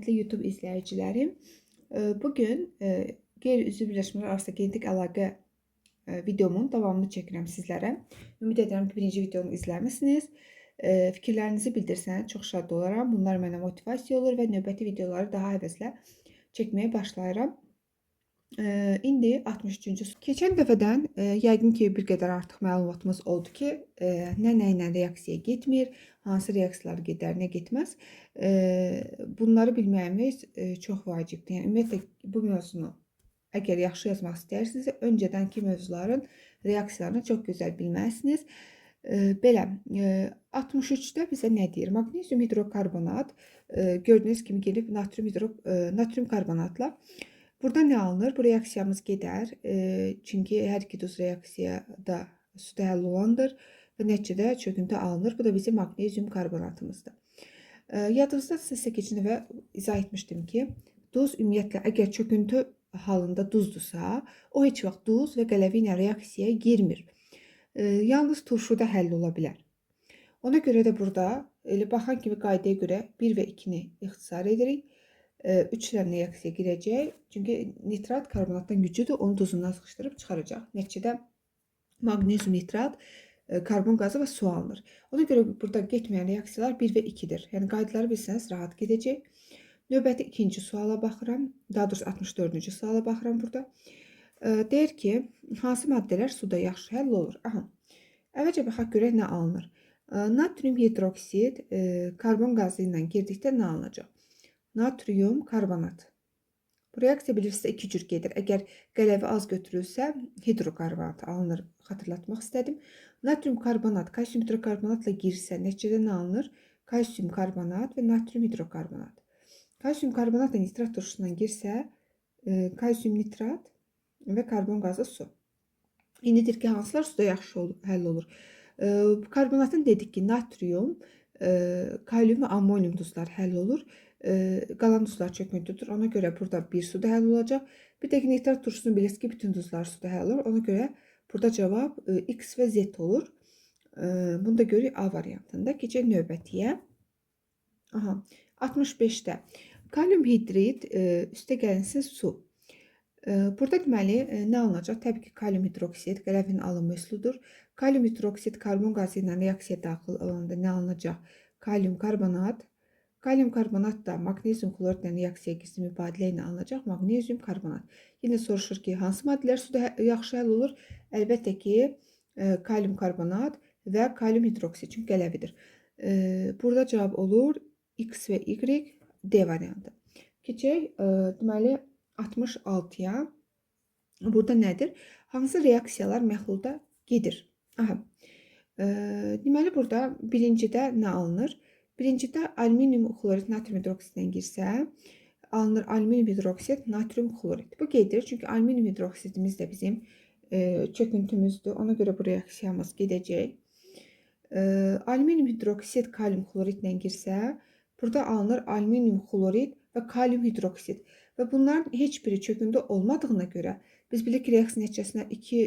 Hörmətli YouTube izləyicilərim. Bugün qeyri-üzvlü birləşmələr arasında genetik əlaqə videomun davamını çəkirəm sizlərə. Ümid edirəm ki, birinci videonu izləmisiniz. Fikirlərinizi bildirsəniz çox şad olaram. Bunlar mənə motivasiya olur və növbəti videoları daha həvəslə çəkməyə başlayıram. İndi 63-cü. Keçən dəfədən yəqin ki, bir qədər artıq məlumatımız oldu ki, nə nə ilə reaksiyaya getmir, hansı reaksiyalar gedər, nə getməz. Bunları bilməyimiz çox vacibdir. Yəni ümumiyyətlə bu mövzunu əgər yaxşı yazmaq istəyirsinizsə, öncədənki mövzuların reaksiyalarını çox gözəl bilməlisiniz. Belə, 63-də bizə nə deyir? Maqnezium hidrokarbonat gördüyünüz kimi gelib natrium karbonatla. Burada nə alınır? Bu reaksiyamız gedər. Çünki hər iki duz reaksiyada suda həll olandır və nəticədə çöküntü alınır. Bu da bizim maqnezium karbonatımızdır. Yadınızdadırsa, sizə keçən dəfə izah etmişdim ki, duz ümumiyyətlə əgər çöküntü halında duzdursa, o heç vaxt duz və qələvi ilə reaksiyaya girmir. Yalnız turşuda həll ola bilər. Ona görə də burada elə baxan kimi qaydaya görə 1 və 2-ni ixtisar edirik. 3 ilə reaksiya girəcək. Çünki nitrat karbonatdan güclüdür, onu duzundan sıxışdırıb çıxaracaq. Nəticədə maqnezium nitrat, karbon qazı və su alınır. Ona görə burada getməyən reaksiyalar 1 və 2-dir. Yəni qaydaları bilsəniz rahat gedəcək. Növbəti ikinci suala baxıram. Daha doğrusu 64-cü suala baxıram burada. Deyir ki, hansı maddələr suda yaxşı həll olur? Aha. Əvvəlcə baxaq görək nə alınır. Natrium hidroksid karbon qazı ilə girdikdə nə alınacaq? Natrium karbonat. Bu reaksiya bilirsinizsə iki cür gedir. Əgər qələvi az götürülsə, hidrokarbonat alınır. Xatırlatmaq istədim. Natrium karbonat kalsium hidrokarbonatla girsə, nəticədə nə alınır? Kalsium karbonat və natrium hidrokarbonat. Kalsium karbonatla nitrat turşusundan girsə, kalsium nitrat və karbon qazı, su. İndi deyir ki, hansılar suda yaxşı həll olur? Karbonatın dedik ki, natrium, kalium və amonium duzlar həll olur. Qalan duzlar çöküntüdür. Ona görə burada bir suda həll olacaq. Bir də ki, nitrat turşusunu bilirsiniz ki, bütün duzlar suda həll olur. Ona görə burada cavab X və Z olur. Bunu da görürük A variantında. Keçək növbətiyə. Aha, 65-də kalium hidrid üstə gəlinsin su. Burada deməli nə alınacaq? Təbii ki, kalium hidroksid qələvinin alınma üsuludur. Kalium hidroksid karbon qazı ilə reaksiyaya daxil olanda nə alınacaq? Kalium karbonat. Kalium karbonat da maqnezium xloridlə reaksiyaya gizli mübadilə ilə alınacaq maqnezium karbonat. Yenə soruşur ki, hansı maddələr suda yaxşı həll olur? Əlbəttə ki, kalium karbonat və kalium hidroksid, çünki qələvidir. Burada cavab olur X və Y, D variantı. Keçək deməli 66-ya. Burada nədir? Hansı reaksiyalar məhlulda gedir? Aha. Deməli burada birincidə nə alınır? Birincidə alüminium xlorid natrium hidroksiddən girsə, alınır alüminium hidroksid, natrium xlorid. Bu gedir, çünki alüminium hidroksidimiz də bizim çöküntümüzdür. Ona görə bu reaksiyamız gedəcək. Alüminium hidroksid kalium xloridlə girsə, burada alınır alüminium xlorid və kalium hidroksid. Və bunların heç biri çöküntü olmadığına görə biz bilirik ki, reaksiya nəticəsində iki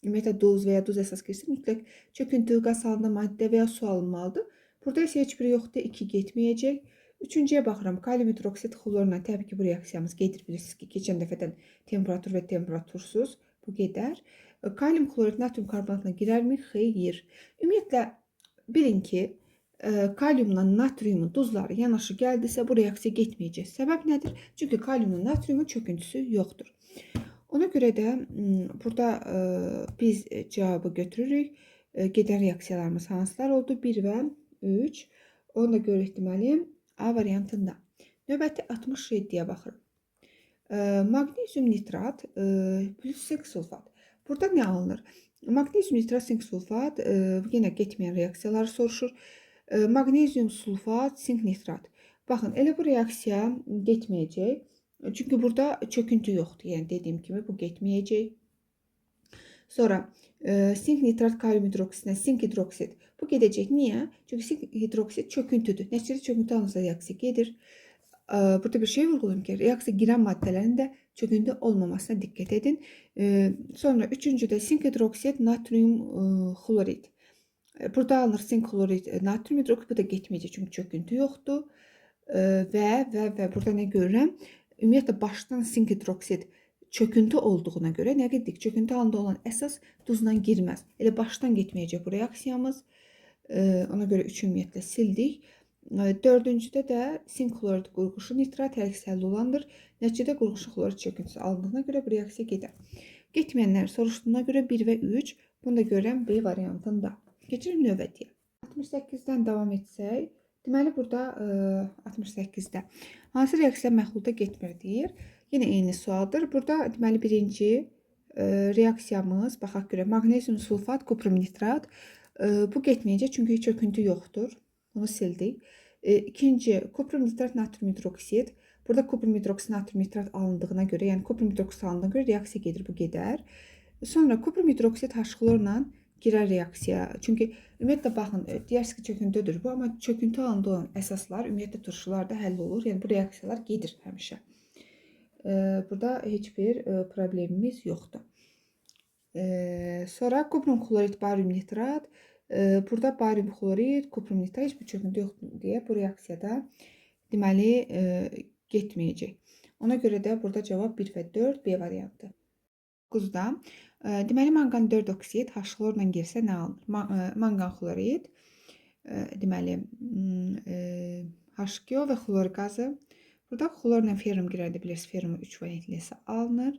ümumiyyətlə duz və ya duz əsas girsə, mütləq çöküntü, qaz halında maddə və ya su alınmalıdır. Burada isə heç biri yoxdur, 2 getməyəcək. Üçüncüyə baxıram. Kalium hidroksid xlorla təbii ki, bu reaksiyamız gedir. Bilirsiniz ki, keçən dəfədən temperatur və temperatursuz bu gedər. Kalium xlorid natrium karbonatla girərmi? Xeyr. Ümumiyyətlə bilin ki, kaliumla natriumun duzları yanaşı gəldisə bu reaksiya getməyəcək. Səbəb nədir? Çünki kaliumla natriumun çöküntüsü yoxdur. Ona görə də burada biz cavabı götürürük. Gedən reaksiyalarımız hansılar oldu? 1 və 3. Onu da görürük deməli A variantında. Növbəti 67-yə baxırım. Maqnezium nitrat plus sink sulfat. Burada nə alınır? Maqnezium nitrat sink sulfat yenə getməyən reaksiyaları soruşur. Maqnezium sulfat sink nitrat. Baxın, elə bu reaksiya getməyəcək. Çünki burada çöküntü yoxdur. Yəni dediyim kimi bu getməyəcək. Sonra sink nitrat kalium hidroksidindən sink hidroksid. Bu gedəcək. Niyə? Çünki sink hidroksid çöküntüdür. Nəticədə çöküntü alınsa reaksiya gedir. Burada bir şey vurğulayım ki, reaksiya girən maddələrin də çöküntü olmamasına diqqət edin. Sonra üçüncüdə sink hidroksid natrium xlorid. Burada alınır sink xlorid, natrium hidroksid, bu da getməyəcək çünki çöküntü yoxdur. Və burada nə görürəm? Ümumiyyətlə, başdan sink hidroksid çöküntü olduğuna görə nə dedik? Çöküntü halında olan əsas duzla girməz. Elə başdan getməyəcək bu reaksiyamız. Ona görə 3 ümumiyyətlə sildik. Dördüncüdə də sink xlorid qurğuşu nitrat həll həll olandır. Nəticədə qurğuşu xlorid çöküntüsü alındığına görə bu reaksiya gedər. Getməyənlər soruşduğuna görə 1 və 3. Bunu da görürəm B variantında. Keçirim növbətiyə. 68-dən davam etsək, deməli burada 68-də hansı reaksiya məhlulda getmir deyir. Yenə eyni sualdır. Burada deməli birinci reaksiyamız, baxaq görək, maqnezium sulfat, kuprum nitrat. Bu getməyəcək, çünki çöküntü yoxdur. Bunu sildik. İkinci, kuprum nitrat, natrium hidroksid. Burada kuprum hidroksid, natrium nitrat alındığına görə, yəni kuprum hidroksid alındığına görə reaksiya gedir, bu gedər. Sonra kuprum hidroksid H-xlorla girər reaksiya. Çünki ümumiyyətlə baxın, deyərsiniz ki, çöküntüdür bu, amma çöküntü halında olan əsaslar ümumiyyətlə turşularda həll olur. Yəni bu reaksiyalar gedir həmişə. Burada heç bir problemimiz yoxdur. Sonra kuprum xlorid, barium nitrat. Burada barium xlorid, kuprum nitrat heç bir çöküntü yoxdur deyə bu reaksiyada deməli getməyəcək. Ona görə də burada cavab 1 və 4 B variantı. 9-da deməli manqan 4 oksid H-xlorla girsə nə alınır? Manqan xlorid, deməli H2O və xlor qazı. Burada xlorla ferrum girəndə bilirsiniz, ferrumun 3 valentlisi alınır.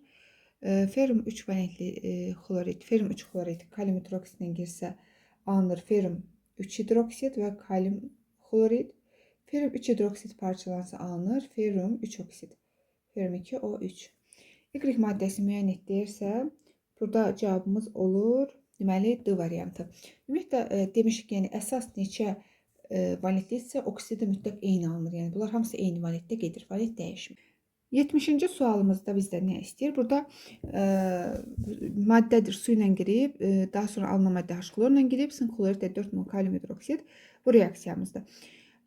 Ferrum 3 valentli xlorid, ferrum 3 xlorid kalium hidroksidlə girsə alınır ferrum 3 hidroksid və kalium xlorid. Ferrum 3 hidroksid parçalansa alınır ferrum 3 oksid. Ferrum 2O3. Y maddəsi müəyyən et deyirsə, burada cavabımız olur. Deməli, D variantı. Ümumiyyətlə, demişik ki, yəni əsas neçə valentlidirsə, oksidi mütləq eyni alınır. Yəni bunlar hamısı eyni valentdə gedir. Valent dəyişmir. 70-ci sualımızda bizdən nə istəyir? Burada maddədir, su ilə girib, daha sonra alınan maddə H-xlorla girib, sink xlorid 4 mol kalium hidroksid bu reaksiyamızda.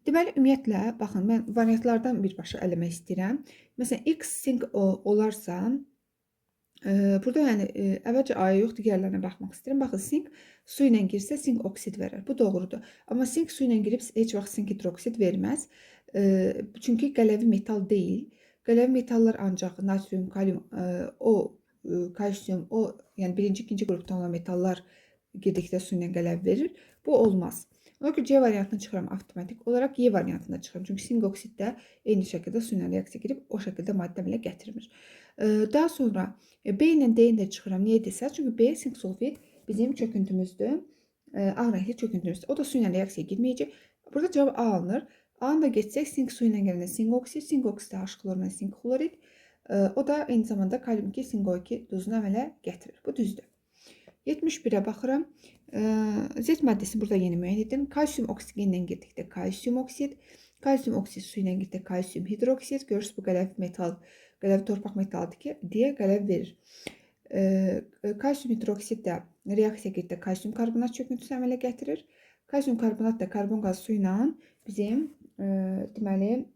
Deməli, ümumiyyətlə, baxın, mən variantlardan birbaşa eləmək istəyirəm. Məsələn, X sink O olarsa, burada yəni əvvəlcə A-ya yox, digərlərinə baxmaq istəyirəm. Baxın, sink su ilə girsə sink oksid verər. Bu doğrudur. Amma sink su ilə girib heç vaxt sink hidroksid verməz. Çünki qələvi metal deyil. Qələvi metallar ancaq natrium, kalium, kalsium, o, yəni birinci, ikinci qrupdan olan metallar girdikdə su ilə qələvi verir. Bu olmaz. Ona görə C variantına çıxıram avtomatik olaraq, Y variantına çıxıram. Çünki sink oksid də eyni şəkildə su ilə reaksiya girib o şəkildə maddə belə gətirmir. Daha sonra B ilə D-ni də çıxıram. Niyə desəz? Çünki B sink sulfid bizim çöküntümüzdür. Ağ rəngli çöküntümüzdür. O da su ilə reaksiya girməyəcək. Burada cavab A alınır. A-nı da geçsək sink su ilə gələndə sink oksid, sink oksid H xlorla sink xlorid. O da eyni zamanda kalium 2, sink O2 duzunu əmələ gətirir. Bu düzdür. 71-ə baxıram. Z maddəsi burada yeni müəyyən edim. Kalsium oksigenlə girdikdə kalsium oksid, kalsium oksid su ilə girdikdə kalsium hidroksid. Görürsünüz, bu qələvi metal, qələvi torpaq metalıdır ki, deyə qələv verir. Kalsium hidroksid də reaksiya girdikdə kalsium karbonat çöküntüsü əmələ gətirir. Kalsium karbonat da karbon qazı su ilə bizim deməli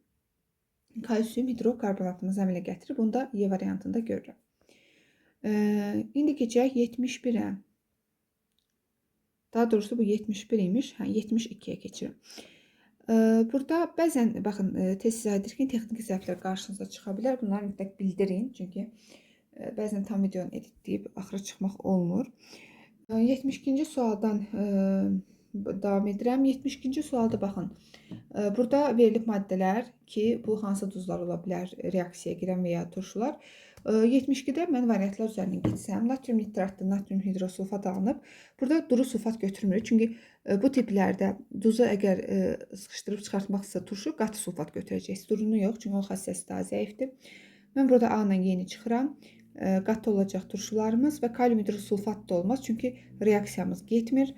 kalsium hidrokarbonatımızı əmələ gətirir. Bunu da Y variantında görürəm. İndi keçək 71-ə. Daha doğrusu bu 71 imiş. Hə, 72-yə keçirəm. Burada bəzən baxın, test izah edirkən texniki səhvlər qarşınıza çıxa bilər. Bunları mütləq bildirin. Çünki bəzən tam videonu editləyib axıra çıxmaq olmur. 72-ci sualdan davam edirəm. 72-ci sualda baxın. Burada verilib maddələr ki, bu hansı duzlar ola bilər, reaksiyaya girən və ya turşular. 72-də mən variantlar üzərindən getsəm, natrium nitratdır, natrium hidrosulfat alınıb. Burada duru sulfat götürmürük. Çünki bu tiplərdə duzu əgər sıxışdırıb çıxartmaqsa turşu, qatı sulfat götürəcəksiniz. Durunu yox, çünki onun xassəsi daha zəifdir. Mən burada A ilə yeni çıxıram. Qatı olacaq turşularımız və kalium hidrosulfat da olmaz. Çünki reaksiyamız getmir.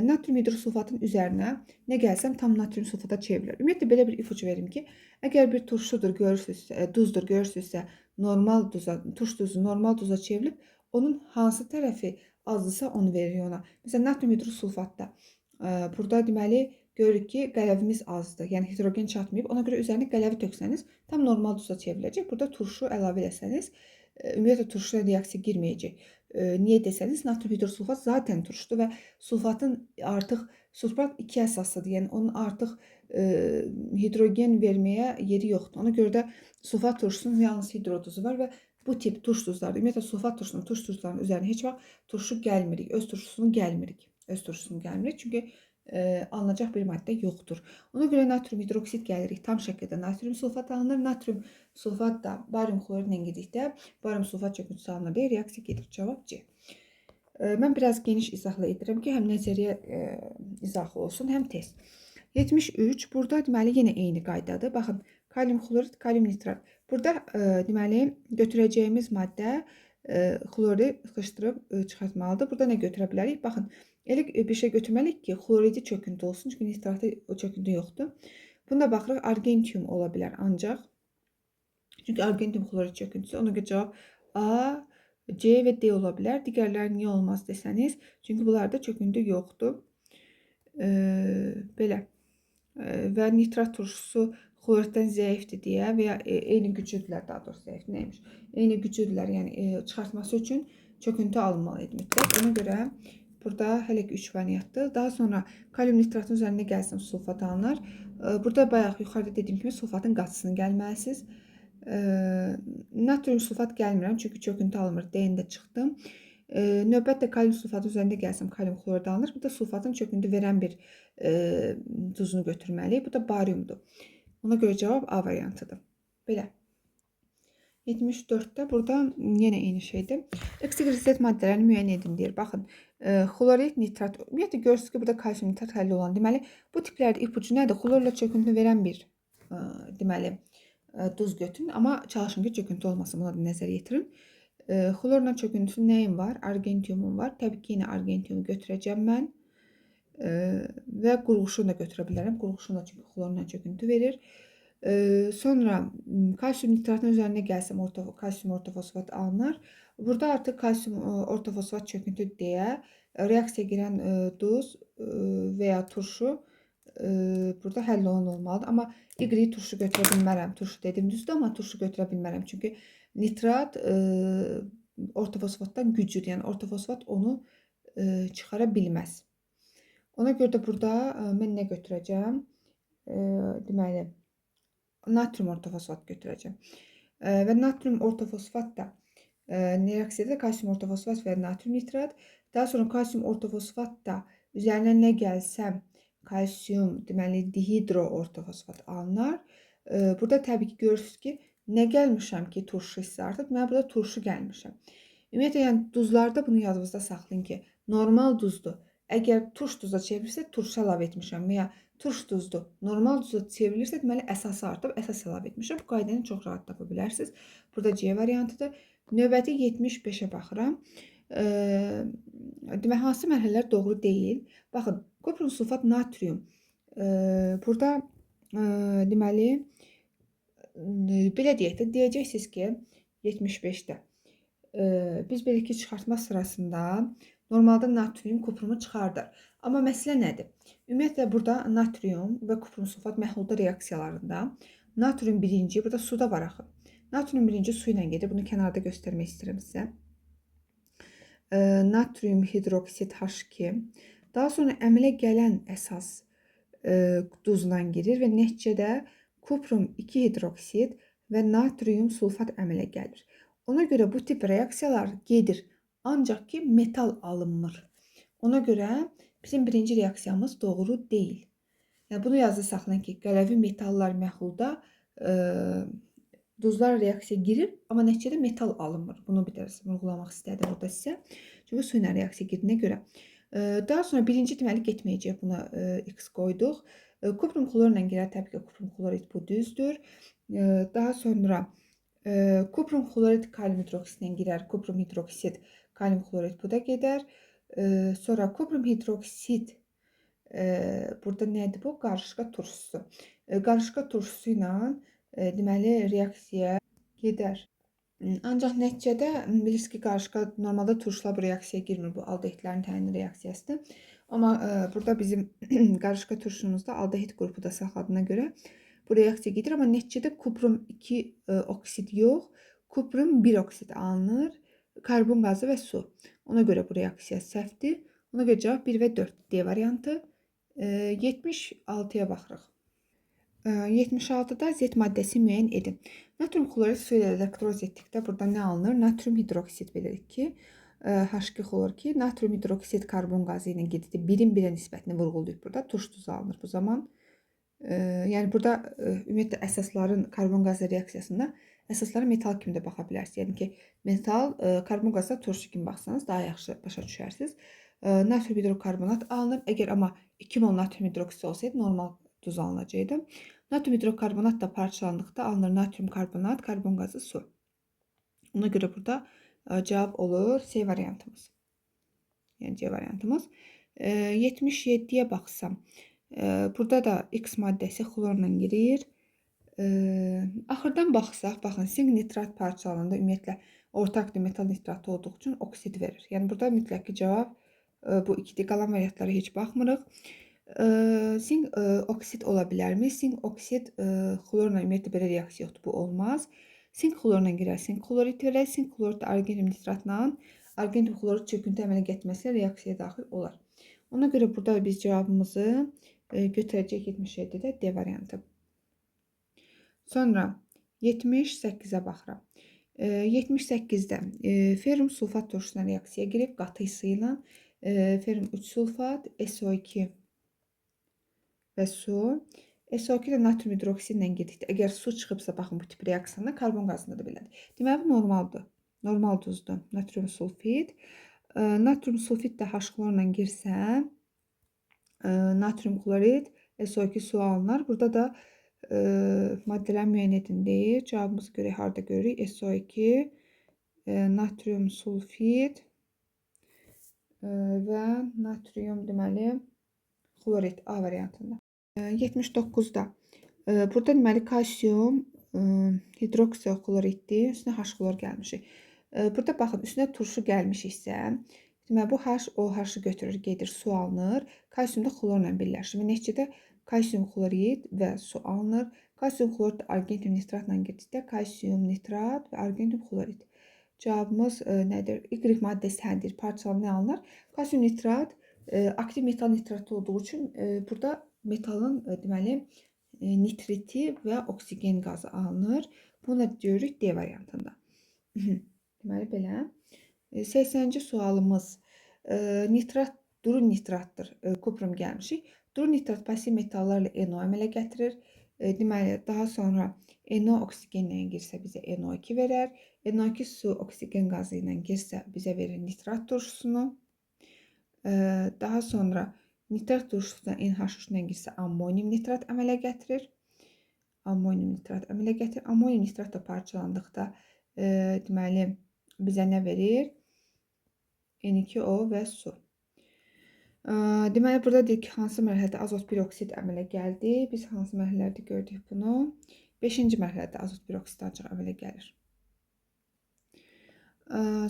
Natrium hidrosulfatın üzərinə nə gəlsəm tam natrium sulfata çevrilir. Ümumiyyətlə belə bir ipucu verim ki, əgər bir turşudur görürsünüzsə, duzdur görürsünüzsə, normal duza, turş duzu normal duza çevrilib, onun hansı tərəfi azdırsa onu verir ona. Məsələn, natrium hidrosulfatda burada deməli görürük ki, qələvimiz azdır. Yəni hidrogen çatmayıb. Ona görə üzərinə qələvi töksəniz tam normal duza çevriləcək. Burada turşu əlavə eləsəniz, ümumiyyətlə turşuya reaksiya girməyəcək. Niyə desəniz, natrium hidrosulfat zaten turşudur və sulfatın artıq, sulfat iki əsaslıdır. Yəni onun artıq hidrogen verməyə yeri yoxdur. Ona görə də sulfat turşusunun yalnız hidroduzu var və bu tip turş duzlarda, ümumiyyətlə sulfat turşusunun, turş duzlarının üzərinə heç vaxt turşu gəlmirik, öz turşusunu gəlmirik. Öz turşusunu gəlmirik, çünki alınacaq bir maddə yoxdur. Ona görə natrium hidroksid gəlirik. Tam şəkildə natrium sulfat alınır. Natrium sulfat da barium xloridlə gedikdə barium sulfat çöküntüsü alınır deyə reaksiya gedir. Cavab C. Mən biraz geniş izahla edirəm ki, həm nəzəriyyə izahı olsun, həm test. 73. Burada deməli yenə eyni qaydadır. Baxın, kalium xlorid, kalium nitrat. Burada deməli götürəcəyimiz maddə xlori sıxışdırıb çıxartmalıdır. Burada nə götürə bilərik? Baxın, elə bir şey götürməliyik ki, xloridi çöküntü olsun. Çünki nitratda o çöküntü yoxdur. Bunda baxırıq, argentium ola bilər ancaq. Çünki argentium xlorid çöküntüsü. Ona görə cavab A, C və D ola bilər. Digərləri niyə olmaz desəniz, çünki bunlarda çöküntü yoxdur. Belə. Və nitrat turşusu xloriddən zəifdir deyə və ya eyni güclüdürlər, daha doğrusu zəif neymiş? Eyni güclüdürlər, yəni çıxartması üçün çöküntü alınmalı idi mütləq. Ona görə burada hələ ki 3 variantdır. Daha sonra kalium nitratın üzərində gəlsin sulfat alınır. Burada bayaq yuxarıda dediyim kimi sulfatın qatısını gəlməlisiniz. Natrium sulfat gəlmirəm, çünki çöküntü alınmır. D-ni də çıxdım. Növbət də kalium sulfatın üzərində gəlsəm kalium xlorid alınır. Bu da sulfatın çöküntü verən bir duzunu götürməliyik. Bu da bariumdur. Ona görə cavab A variantıdır. Belə. 74-də burada yenə eyni şeydir. X, Y, Z maddələrini müəyyən edin deyir. Baxın, xlorid, nitrat. Ümumiyyətlə görürsünüz ki, burada kalsium nitrat həlli olan. Deməli, bu tiplərdə ipucu nədir? Xlorla çöküntü verən bir deməli duz götürün. Amma çalışın ki, çöküntü olmasın. Buna da nəzər yetirin. Xlorla çöküntüsü nəyim var? Argentiumum var. Təbii ki, yenə argentiumu götürəcəm mən. Və qurğuşunu da götürə bilərəm. Qurğuşun da çünki xlorla çöküntü verir. Sonra kalsium nitratın üzərinə gəlsəm kalsium ortofosfat alınır. Burada artıq kalsium ortofosfat çöküntü deyə reaksiya girən duz və ya turşu burada həll olan olmalıdır. Amma Y turşu götürə bilmərəm. Turşu dedim düzdür, amma turşu götürə bilmərəm. Çünki nitrat ortofosfatdan güclüdür. Yəni ortofosfat onu çıxara bilməz. Ona görə də burada mən nə götürəcəm? Deməli, natrium ortofosfat götürəcəm. Və natrium ortofosfat da reaksiyada kalsium ortofosfat və natrium nitrat. Daha sonra kalsium ortofosfat da üzərinə nə gəlsəm kalsium, deməli dihidro ortofosfat alınar. Burada təbii ki görürsünüz ki, nə gəlmişəm ki, turşu hissi artıb. Mən burada turşu gəlmişəm. Ümumiyyətlə, yəni duzlarda bunu yadınızda saxlayın ki, normal duzdur. Əgər turş duza çevrilirsə, turşu əlavə etmişəm və ya turş duzdur, normal duza çevrilirsə, deməli əsası artıb, əsas əlavə etmişəm. Bu qaydanı çox rahat tapa bilərsiniz. Burada C variantıdır. Növbəti 75-ə baxıram. Deməli, hansı mərhələlər doğru deyil? Baxın, kuprum sulfat natrium. Burada deməli, belə deyək də, deyəcəksiniz ki, 75-də biz belə ki, çıxartma sırasında normalda natrium kuprumu çıxardır. Amma məsələ nədir? Ümumiyyətlə, burada natrium və kuprum sulfat məhlulda reaksiyalarında natrium birinci, burada suda var axı. Natrium birinci su ilə gedir. Bunu kənarda göstərmək istəyirəm sizə. Natrium hidroksid H2. Daha sonra əmələ gələn əsas duzla girir və nəticədə kuprum 2 hidroksid və natrium sulfat əmələ gəlir. Ona görə bu tip reaksiyalar gedir. Ancaq ki, metal alınmır. Ona görə bizim birinci reaksiyamız doğru deyil. Yəni, bunu yazı saxlayın ki, qələvi metallar məhlulda duzlar reaksiya girir, amma nəticədə metal alınmır. Bunu bir də vurğulamaq istədim burada sizə. Çünki su ilə reaksiya girdiyinə görə. Daha sonra birinci deməli getməyəcək, buna X qoyduq. Kuprum xlorla girər, təbii ki, kuprum xlorid bu düzdür. Daha sonra kuprum xlorid kalium hidroksidlə girər, kuprum hidroksid kalium xlorid bu da gedər. Sonra kuprum hidroksid burada nədir bu? Qarışqa turşusu. Qarışqa turşusu ilə deməli reaksiya gedər. Ancaq nəticədə bilirsiniz ki, qarışqa normalda turşular bu reaksiyaya girmir. Bu aldehidlərin təyin reaksiyasıdır. Amma burada bizim qarışqa turşumuzda aldehid qrupu da saxladığına görə bu reaksiya gedir. Amma nəticədə kuprum 2 oksid yox, kuprum 1 oksid alınır. Karbon qazı və su. Ona görə bu reaksiya səhvdir. Ona görə cavab 1 və 4 D variantı. 76-ya baxırıq. 76-da Z maddəsi müəyyən edin. Natrium xlorid su ilə elektroz etdikdə burada nə alınır? Natrium hidroksid bilirik ki, H2 xlor 2, natrium hidroksid karbon qazı ilə gedir. Birin birə nisbətini vurğulayıb burada. Turş duzu alınır bu zaman. Yəni burada ümumiyyətlə əsasların karbon qazı reaksiyasında əsaslara metal kimi də baxa bilərsiniz. Yəni ki, metal karbon qazına turşu kimi baxsanız daha yaxşı başa düşərsiniz. Natrium hidrokarbonat alınır. Əgər amma 2 mol natrium hidroksid olsaydı normal duz alınacaqdı. Natrium hidrokarbonat da parçalandıqda alınır natrium karbonat, karbon qazı, su. Ona görə burada cavab olur C variantımız. Yəni C variantımız. 77-yə baxsam, burada da X maddəsi xlorla girir. Axırdan baxsaq, baxın, sink nitrat parçalananda ümumiyyətlə orta aktiv metal nitratı olduğu üçün oksid verir. Yəni burada mütləq ki cavab bu ikidir. Qalan variantlara heç baxmırıq. Sink oksid ola bilərmi? Sink oksid xlorla ümumiyyətlə belə reaksiya yoxdur. Bu olmaz. Sink xlorla girər, sink xlorid verər. Sink xlorid də argentium nitratla argentium xlorid çöküntü əmələ gətirməsi reaksiyaya daxil olar. Ona görə burada biz cavabımızı götürəcək 77-də D variantı. Sonra 78-ə baxıram. 78-də ferrum sulfat turşusuna reaksiyaya girib qatı hissi ilə ferrum 3 sulfat, SO2 və su. SO2 də natrium hidroksidlə girdikdə, əgər su çıxıbsa, baxın bu tip reaksiyada karbon qazında da belədir. Deməli bu normaldır. Normal duzdur. Natrium sulfid. Natrium sulfid də H xlorla girsə, natrium xlorid, SO2 su alınır. Burada da maddələr müəyyən edin deyir. Cavabımızı görək harda görürük. SO2, natrium sulfid və natrium deməli xlorid A variantında. 79-da. Burada deməli kalsium hidroksikloriddir. Üstünə H xlor gəlmişik. Burada baxın, üstünə turşu gəlmişiksə, deməli bu H OH-ı götürür, gedir, su alınır. Kalsium da xlorla birləşir və nəticədə kalsium xlorid və su alınır. Kalsium xlorid argentium nitratla girdikdə kalsium nitrat və argentium xlorid. Cavabımız nədir? Y maddəsi həndir. Parçalanma nə alınır? Kalsium nitrat aktiv metal nitratı olduğu üçün burada metalın deməli nitriti və oksigen qazı alınır. Bunu da görürük D variantında. Deməli belə. 80-ci sualımız nitrat, duru nitratdır. Kuprum gəlmişik. Duru nitrat pasiv metallarla NO əmələ gətirir. Deməli daha sonra NO oksigenlə girsə bizə NO2 verər. NO2 su oksigen qazı ilə girsə bizə verir nitrat turşusunu. Daha sonra nitrat turşusuna NH3 ilə girsə ammonium nitrat əmələ gətirir. Ammonium nitrat əmələ gətirir. Ammonium nitrat da parçalandıqda deməli bizə nə verir? N2O və su. Deməli burada deyir ki, hansı mərhələdə azot biroksid əmələ gəldi? Biz hansı mərhələlərdə gördük bunu? 5-ci mərhələdə azot biroksid ancaq əmələ gəlir.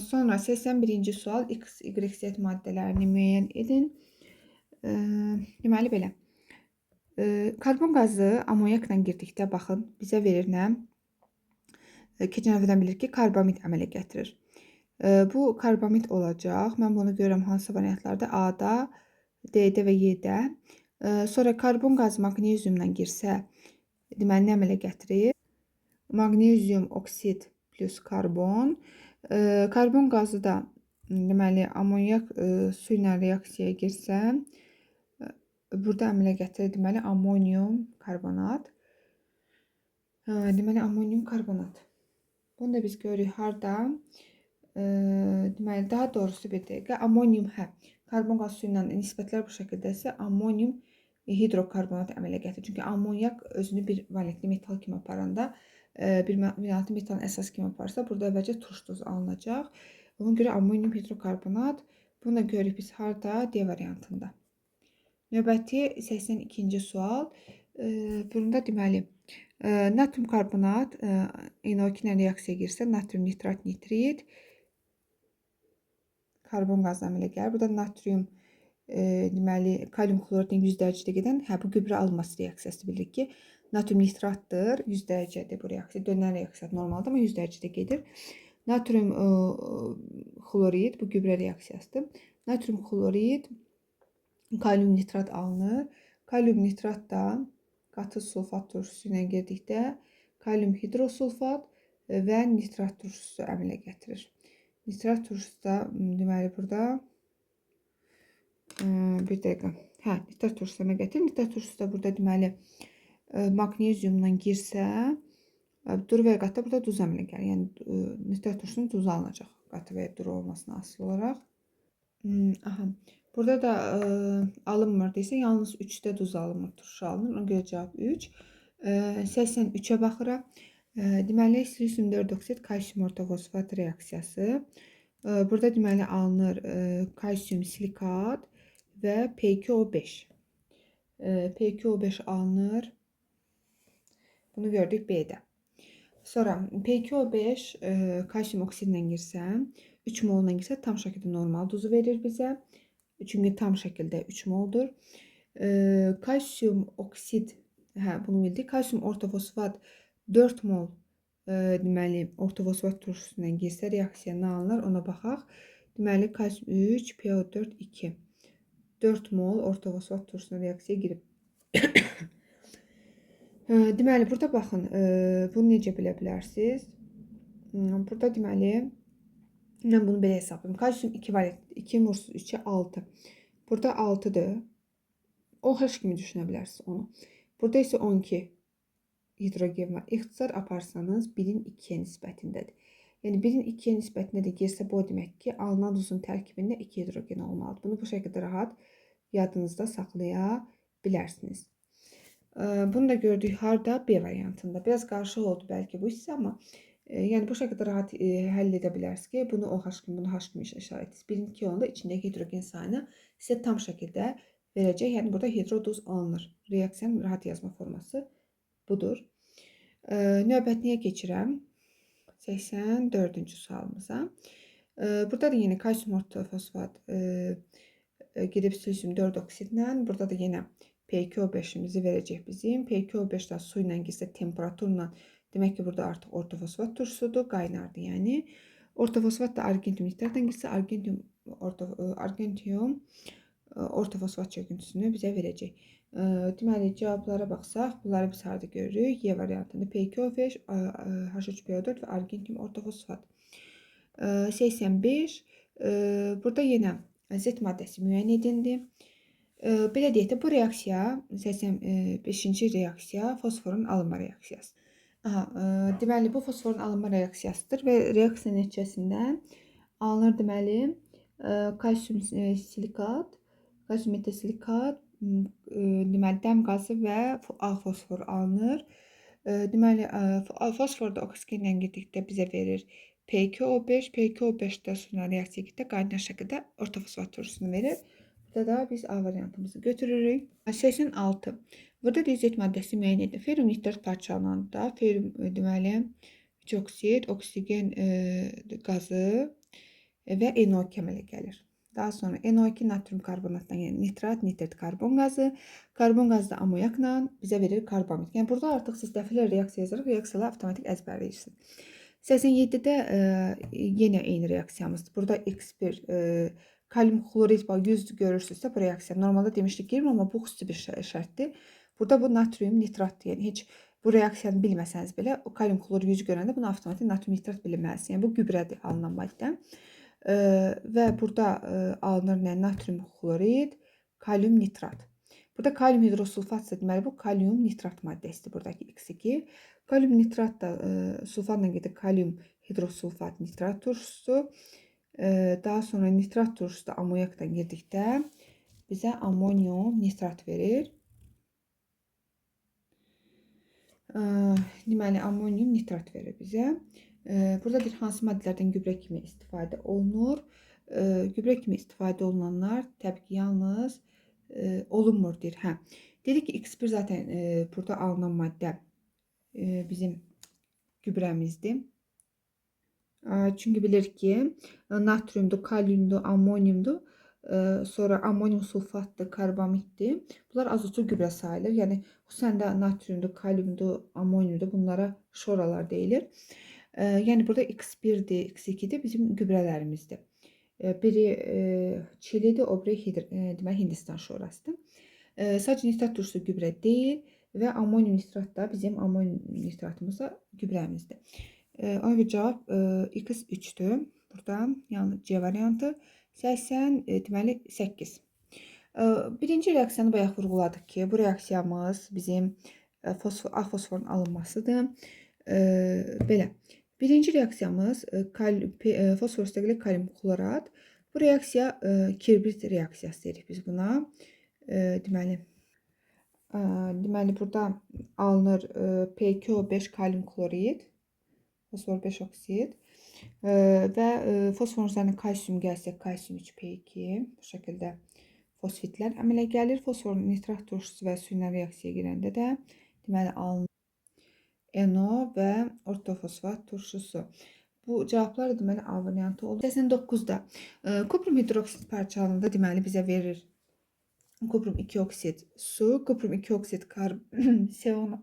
Sonra 81-ci sual X, Y, Z maddələrini müəyyən edin. Deməli belə. Karbon qazı amonyakla girdikdə baxın bizə verir nə? Keçən dəfədən bilirik ki, karbamid əmələ gətirir. Bu karbamid olacaq. Mən bunu görürəm hansı variantlarda? A-da, D-də və Y-də. Sonra karbon qazı maqneziumla girsə, deməli nə əmələ gətirir? Maqnezium oksid plus karbon. Karbon qazı da deməli amonyak su ilə reaksiyaya girsə, burada əmələ gətirir deməli ammonium karbonat. Deməli ammonium karbonat. Bunu da biz görürük harda? Deməli daha doğrusu bir dəqiqə ammonium karbon qazı suyu ilə nisbətlər bu şəkildəsə ammonium hidrokarbonat əmələ gətirir. Çünki amonyak özünü bir valentli metal kimi aparanda, bir valentli metalın əsas kimi aparsa, burada əvvəlcə turş duz alınacaq. Ona görə ammonium hidrokarbonat. Bunu da görürük biz harda? D variantında. Növbəti 82-ci sual. Bunda deməli natrium karbonat NO2 ilə reaksiyaya girsə natrium nitrat nitrit karbon qazı əmələ gəlir. Burada natrium deməli kalium xloridlə 100 dərəcədə gedən, bu gübrə alınması reaksiyası bilirik ki, natrium nitratdır. 100 dərəcədir bu reaksiya. Dönən reaksiya normaldır, amma 100 dərəcədə gedir. Natrium xlorid, bu gübrə reaksiyasıdır. Natrium xlorid, kalium nitrat alınır. Kalium nitrat da qatı sulfat turşusu ilə girdikdə kalium hidrosulfat və nitrat turşusu əmələ gətirir. Nitrat turşusu da deməli burada bir dəqiqə. Hə, nitrat turşusu əmələ gətirir. Nitrat turşusu da burada deməli maqneziumla girsə, duru və ya qatı burada duz əmələ gəlir. Yəni nitrat turşusunun duzu alınacaq. Qatı və ya duru olmasına asılı olaraq. Aha. Burada da alınmır desə, yalnız 3-də duz alınmır, turşu alınır. Ona görə cavab 3. 83-ə baxıram. Deməli, silisium 4 oksid kalsium ortofosfat reaksiyası. Burada deməli alınır kalsium silikat və P2O5. P2O5 alınır. Bunu gördük B-də. Sonra P2O5 kalsium oksidlə girsə, 3 molla girsə tam şəkildə normal duzu verir bizə. Çünki tam şəkildə 3 moldur. Kalsium oksid, hə, bunu bildik. Kalsium ortofosfat 4 mol deməli ortofosfat turşusu ilə girsə reaksiya nə alınır ona baxaq. Deməli kalsium 3, PO4 2. 4 mol ortofosfat turşusuna reaksiya girib. Deməli burada baxın, bunu necə bilə bilərsiniz? Burada deməli mən bunu belə hesablayım. Kalsium 2 valent 2 vursun 3-ə 6. Burada 6-dır. OH kimi düşünə bilərsiniz onu. Burada isə 12 hidrogen var. İxtisar aparsanız 1-in 2-yə nisbətindədir. Yəni 1-in 2-yə nisbətində də girsə bu o demək ki, alınan duzun tərkibində 2 hidrogen olmalıdır. Bunu bu şəkildə rahat yadınızda saxlaya bilərsiniz. Bunu da gördük harda? B variantında. Biraz qarışıq oldu bəlkə bu hissə, amma yəni bu şəkildə rahat həll edə bilərsiniz ki, bunu OH kimi, bunu H kimi işarə etdiniz. 1-in 2 olanda içindəki hidrogen sayını sizə tam şəkildə verəcək. Yəni burada hidroduz alınır. Reaksiyanın rahat yazma forması budur. Növbətinə keçirəm. 84-cü sualımıza. Burada da yenə kalsium ortofosfat girib silisium 4 oksidlə. Burada da yenə P2O5-imizi verəcək bizim. P2O5 də su ilə girsə temperaturla, demək ki, burada artıq ortofosfat turşusudur, qaynardır yəni. Ortofosfat da argentium nitratla girsə argentium ortofosfat çöküntüsünü bizə verəcək. Deməli, cavablara baxsaq, bunları biz harada görürük? Y variantında P2O5, H3PO4 və argentium ortofosfat. 85. Burada yenə Z maddəsi müəyyən edildi. Belə deyək də, bu reaksiya 85-ci reaksiya fosforun alınma reaksiyası. Aha, deməli, bu fosforun alınma reaksiyasıdır və reaksiya nəticəsində alınır deməli kalsium silikat, kalsium metasilikat, deməli dəm qazı və A fosfor alınır. Deməli, fosfor da oksigenlə girdikdə bizə verir P2O5, P2O5-də sonra reaksiya girdikdə qaynar şəkildə ortofosfat turşusunu verir. Burada da biz A variantımızı götürürük. 86. Burada dizet maddəsi müəyyən edilir. Ferrum nitrat parçalananda ferrum deməli 3 oksid, oksigen qazı və NO2 əmələ gəlir. Daha sonra NO2 natrium karbonatdan, yəni nitrat, nitrit karbon qazı, karbon qazı da amoyakla bizə verir karbamid. Yəni burada artıq siz dəfələrlə reaksiya yazaraq reaksiyaları avtomatik əzbərləyirsiniz. 87-də yenə eyni reaksiyamızdır. Burada X1 kalium xlorid bax 100 görürsünüzsə bu reaksiya. Normalda demişdik girmir, amma bu xüsusi bir şərtdir. Burada bu natrium nitratdır. Yəni heç bu reaksiyanı bilməsəniz belə o kalium xlor 100 görəndə bunu avtomatik natrium nitrat bilməlisiniz. Yəni bu gübrədir alınan maddə. Və burada alınır nə? Natrium xlorid, kalium nitrat. Burada kalium hidrosulfatsa deməli bu kalium nitrat maddəsidir buradakı X2. Kalium nitrat da sulfatla gedir kalium hidrosulfat nitrat turşusu. Daha sonra nitrat turşusu da amoyakla girdikdə bizə amonyum nitrat verir. Deməli amonyum nitrat verir bizə. Burada bir hansı maddələrdən gübrə kimi istifadə olunur? Gübrə kimi istifadə olunanlar təbii ki, yalnız olunmur deyir. Hə. Dedik ki, X1 zaten burada alınan maddə bizim gübrəmizdir. Çünki bilirik ki, natriumdur, kaliumdur, amonyumdur. Sonra amonyum sulfatdır, karbamiddir. Bunlar azotlu gübrə sayılır. Yəni xüsusən də natriumdur, kaliumdur, amonyumdur. Bunlara şoralar deyilir. Yəni burada X1-dir, X2-dir bizim gübrələrimizdir. Biri Çilidir, o biri deməli Hindistan şorasıdır. Sadəcə nitrat turşusu gübrə deyil və amonyum nitrat da bizim amonyum nitratımız da gübrəmizdir. Ona görə cavab X3-dür. Burada yəni C variantı 80, deməli 8. Birinci reaksiyanı bayaq vurğuladıq ki, bu reaksiyamız bizim A fosforun alınmasıdır. Belə. Birinci reaksiyamız fosfor üstəgəl kalium xlorat. Bu reaksiya kirbrit reaksiyası deyirik biz buna. Deməli, burada alınır P2O5 kalium klorid, fosfor 5 oksid və fosforun üzərinə kalsium gəlsə kalsium 3P2 bu şəkildə fosfitlər əmələ gəlir. Fosforun nitrat turşusu və su ilə reaksiyaya girəndə də deməli alınır NO və ortofosfat turşusu. Bu cavablar deməli A variantı olur. 89-da kuprum hidroksid parçalananda deməli bizə verir kuprum 2 oksid su, kuprum 2 oksid CO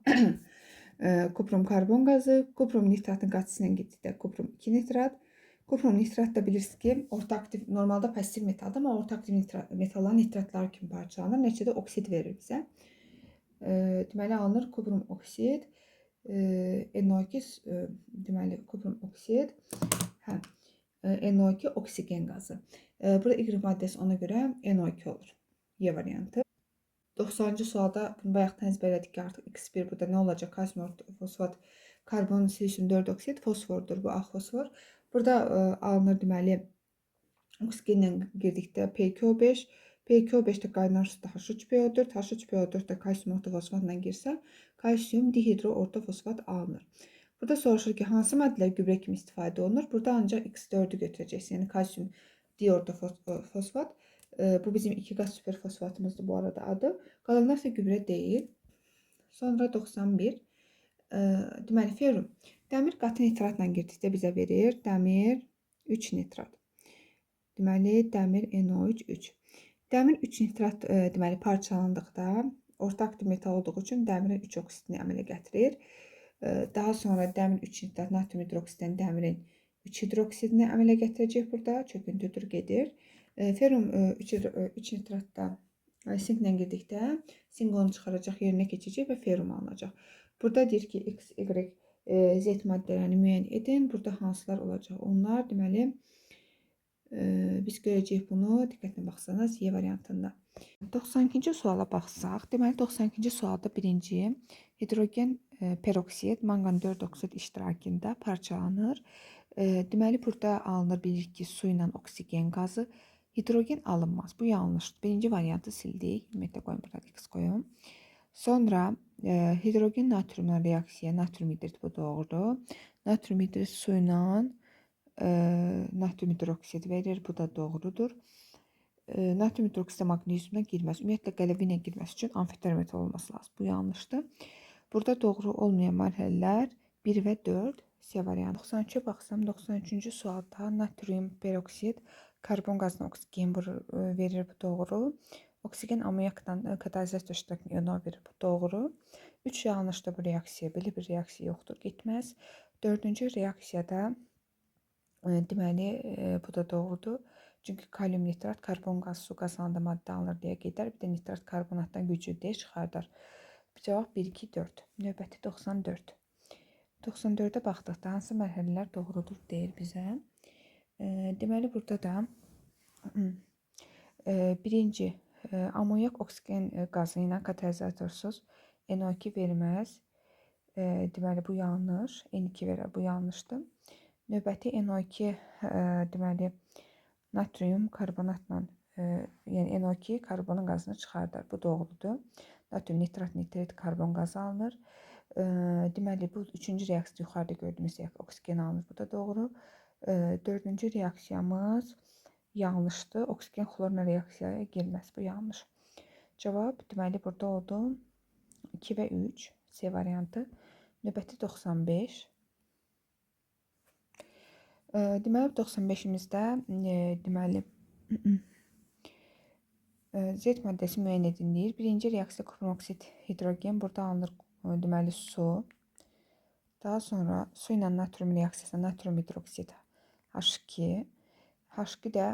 kuprum karbon qazı, kuprum nitratın qatısı ilə getdikdə kuprum 2 nitrat. Kuprum nitrat da bilirsiniz ki, orta aktiv normalda pasiv metaldır, amma orta aktiv metalların nitratları kimi parçalanır. Nəticədə oksid verir bizə. Deməli alınır kuprum oksid, NO2, deməli kuprum oksid, hə, NO2 oksigen qazı. Burada Y maddəsi ona görə NO2 olur. Y variantı. 90-cı sualda bunu bayaqdan əzbərlədik ki, artıq X1 burada nə olacaq? Kalsium fosfat, karbon, silisium 4 oksid, fosfordur bu, A fosfor. Burada alınır deməli oksigenlə girdikdə P2O5, P2O5-də qaynar suda H3PO4, H3PO4-də kalsium ortofosfatla girsə, kalsium dihidroortofosfat alınır. Burada soruşur ki, hansı maddələr gübrə kimi istifadə olunur? Burada ancaq X4-ü götürəcəksiniz. Yəni kalsium diortofosfat. Bu bizim 2 qaz süperfosfatımızdır bu arada adı. Qalanlar isə gübrə deyil. Sonra 91. Deməli ferrum. Dəmir qatı nitratla girdikdə bizə verir dəmir 3 nitrat. Deməli dəmir NO3 3. Dəmir 3 nitrat deməli parçalandıqda orta aktiv metal olduğu üçün dəmirin 3 oksidini əmələ gətirir. Daha sonra dəmir 3 nitrat natrium hidroksiddən dəmirin 3 hidroksidini əmələ gətirəcək burada. Çöküntüdür, gedir. Ferrum 3 nitratda sinklə girdikdə sink onu çıxaracaq, yerinə keçəcək və ferrum alınacaq. Burada deyir ki, X, Y, Z maddələrini müəyyən edin. Burada hansılar olacaq? Onlar deməli biz görəcəyik bunu. Diqqətlə baxsanız Y variantında. 92-ci suala baxsaq, deməli 92-ci sualda birinci hidrogen peroksid manqan 4 oksid iştirakında parçalanır. Deməli burada alınır bilirik ki, su ilə oksigen qazı. Hidrogen alınmaz. Bu yanlışdır. Birinci variantı sildik. Ümumiyyətlə qoyun burada X qoyun. Sonra hidrogen natriumla reaksiya, natrium hidrid bu doğrudur. Natrium hidrid su ilə natrium hidroksid verir. Bu da doğrudur. Natrium hidroksid də maqneziumla girməz. Ümumiyyətlə qələvi ilə girməsi üçün amfoter metal olması lazım. Bu yanlışdır. Burada doğru olmayan mərhələlər 1 və 4 C variantı. 93-ə baxsam 93-cü sualda natrium peroksid karbon qazına oksigen verir, bu doğru. Oksigen amonyakla katalizator iştirakında NO verir, bu doğru. 3 yanlışdır bu reaksiya. Belə bir reaksiya yoxdur, getməz. 4-cü reaksiyada deməli bu da doğrudur. Çünki kalium nitrat karbon qazı su qazanında maddə alınır deyə gedər. Bir də nitrat karbonatdan güclü deyə çıxardar. Cavab 1, 2, 4. Növbəti 94. 94-ə baxdıqda hansı mərhələlər doğrudur deyir bizə. Deməli burada da birinci amonyak oksigen qazı ilə katalizatorsuz NO2 verməz. Deməli bu yanlış. N2 verər, bu yanlışdır. Növbəti NO2 deməli natrium karbonatla, yəni NO2 karbonun qazını çıxardar. Bu doğrudur. Natrium nitrat, nitrit karbon qazı alınır. Deməli bu üçüncü reaksiya yuxarıda gördüyümüz reaksiya oksigen alınır. Bu da doğru. Dördüncü reaksiyamız yanlışdır. Oksigen xlorla reaksiyaya girməz. Bu yanlış. Cavab deməli burada oldu 2 və 3 C variantı. Növbəti 95. Deməli 95-imizdə deməli Z maddəsi müəyyən edin deyir. Birinci reaksiya kuprum oksid hidrogen. Burada alınır deməli su. Daha sonra su ilə natrium reaksiyasına natrium hidroksid H2. H2 də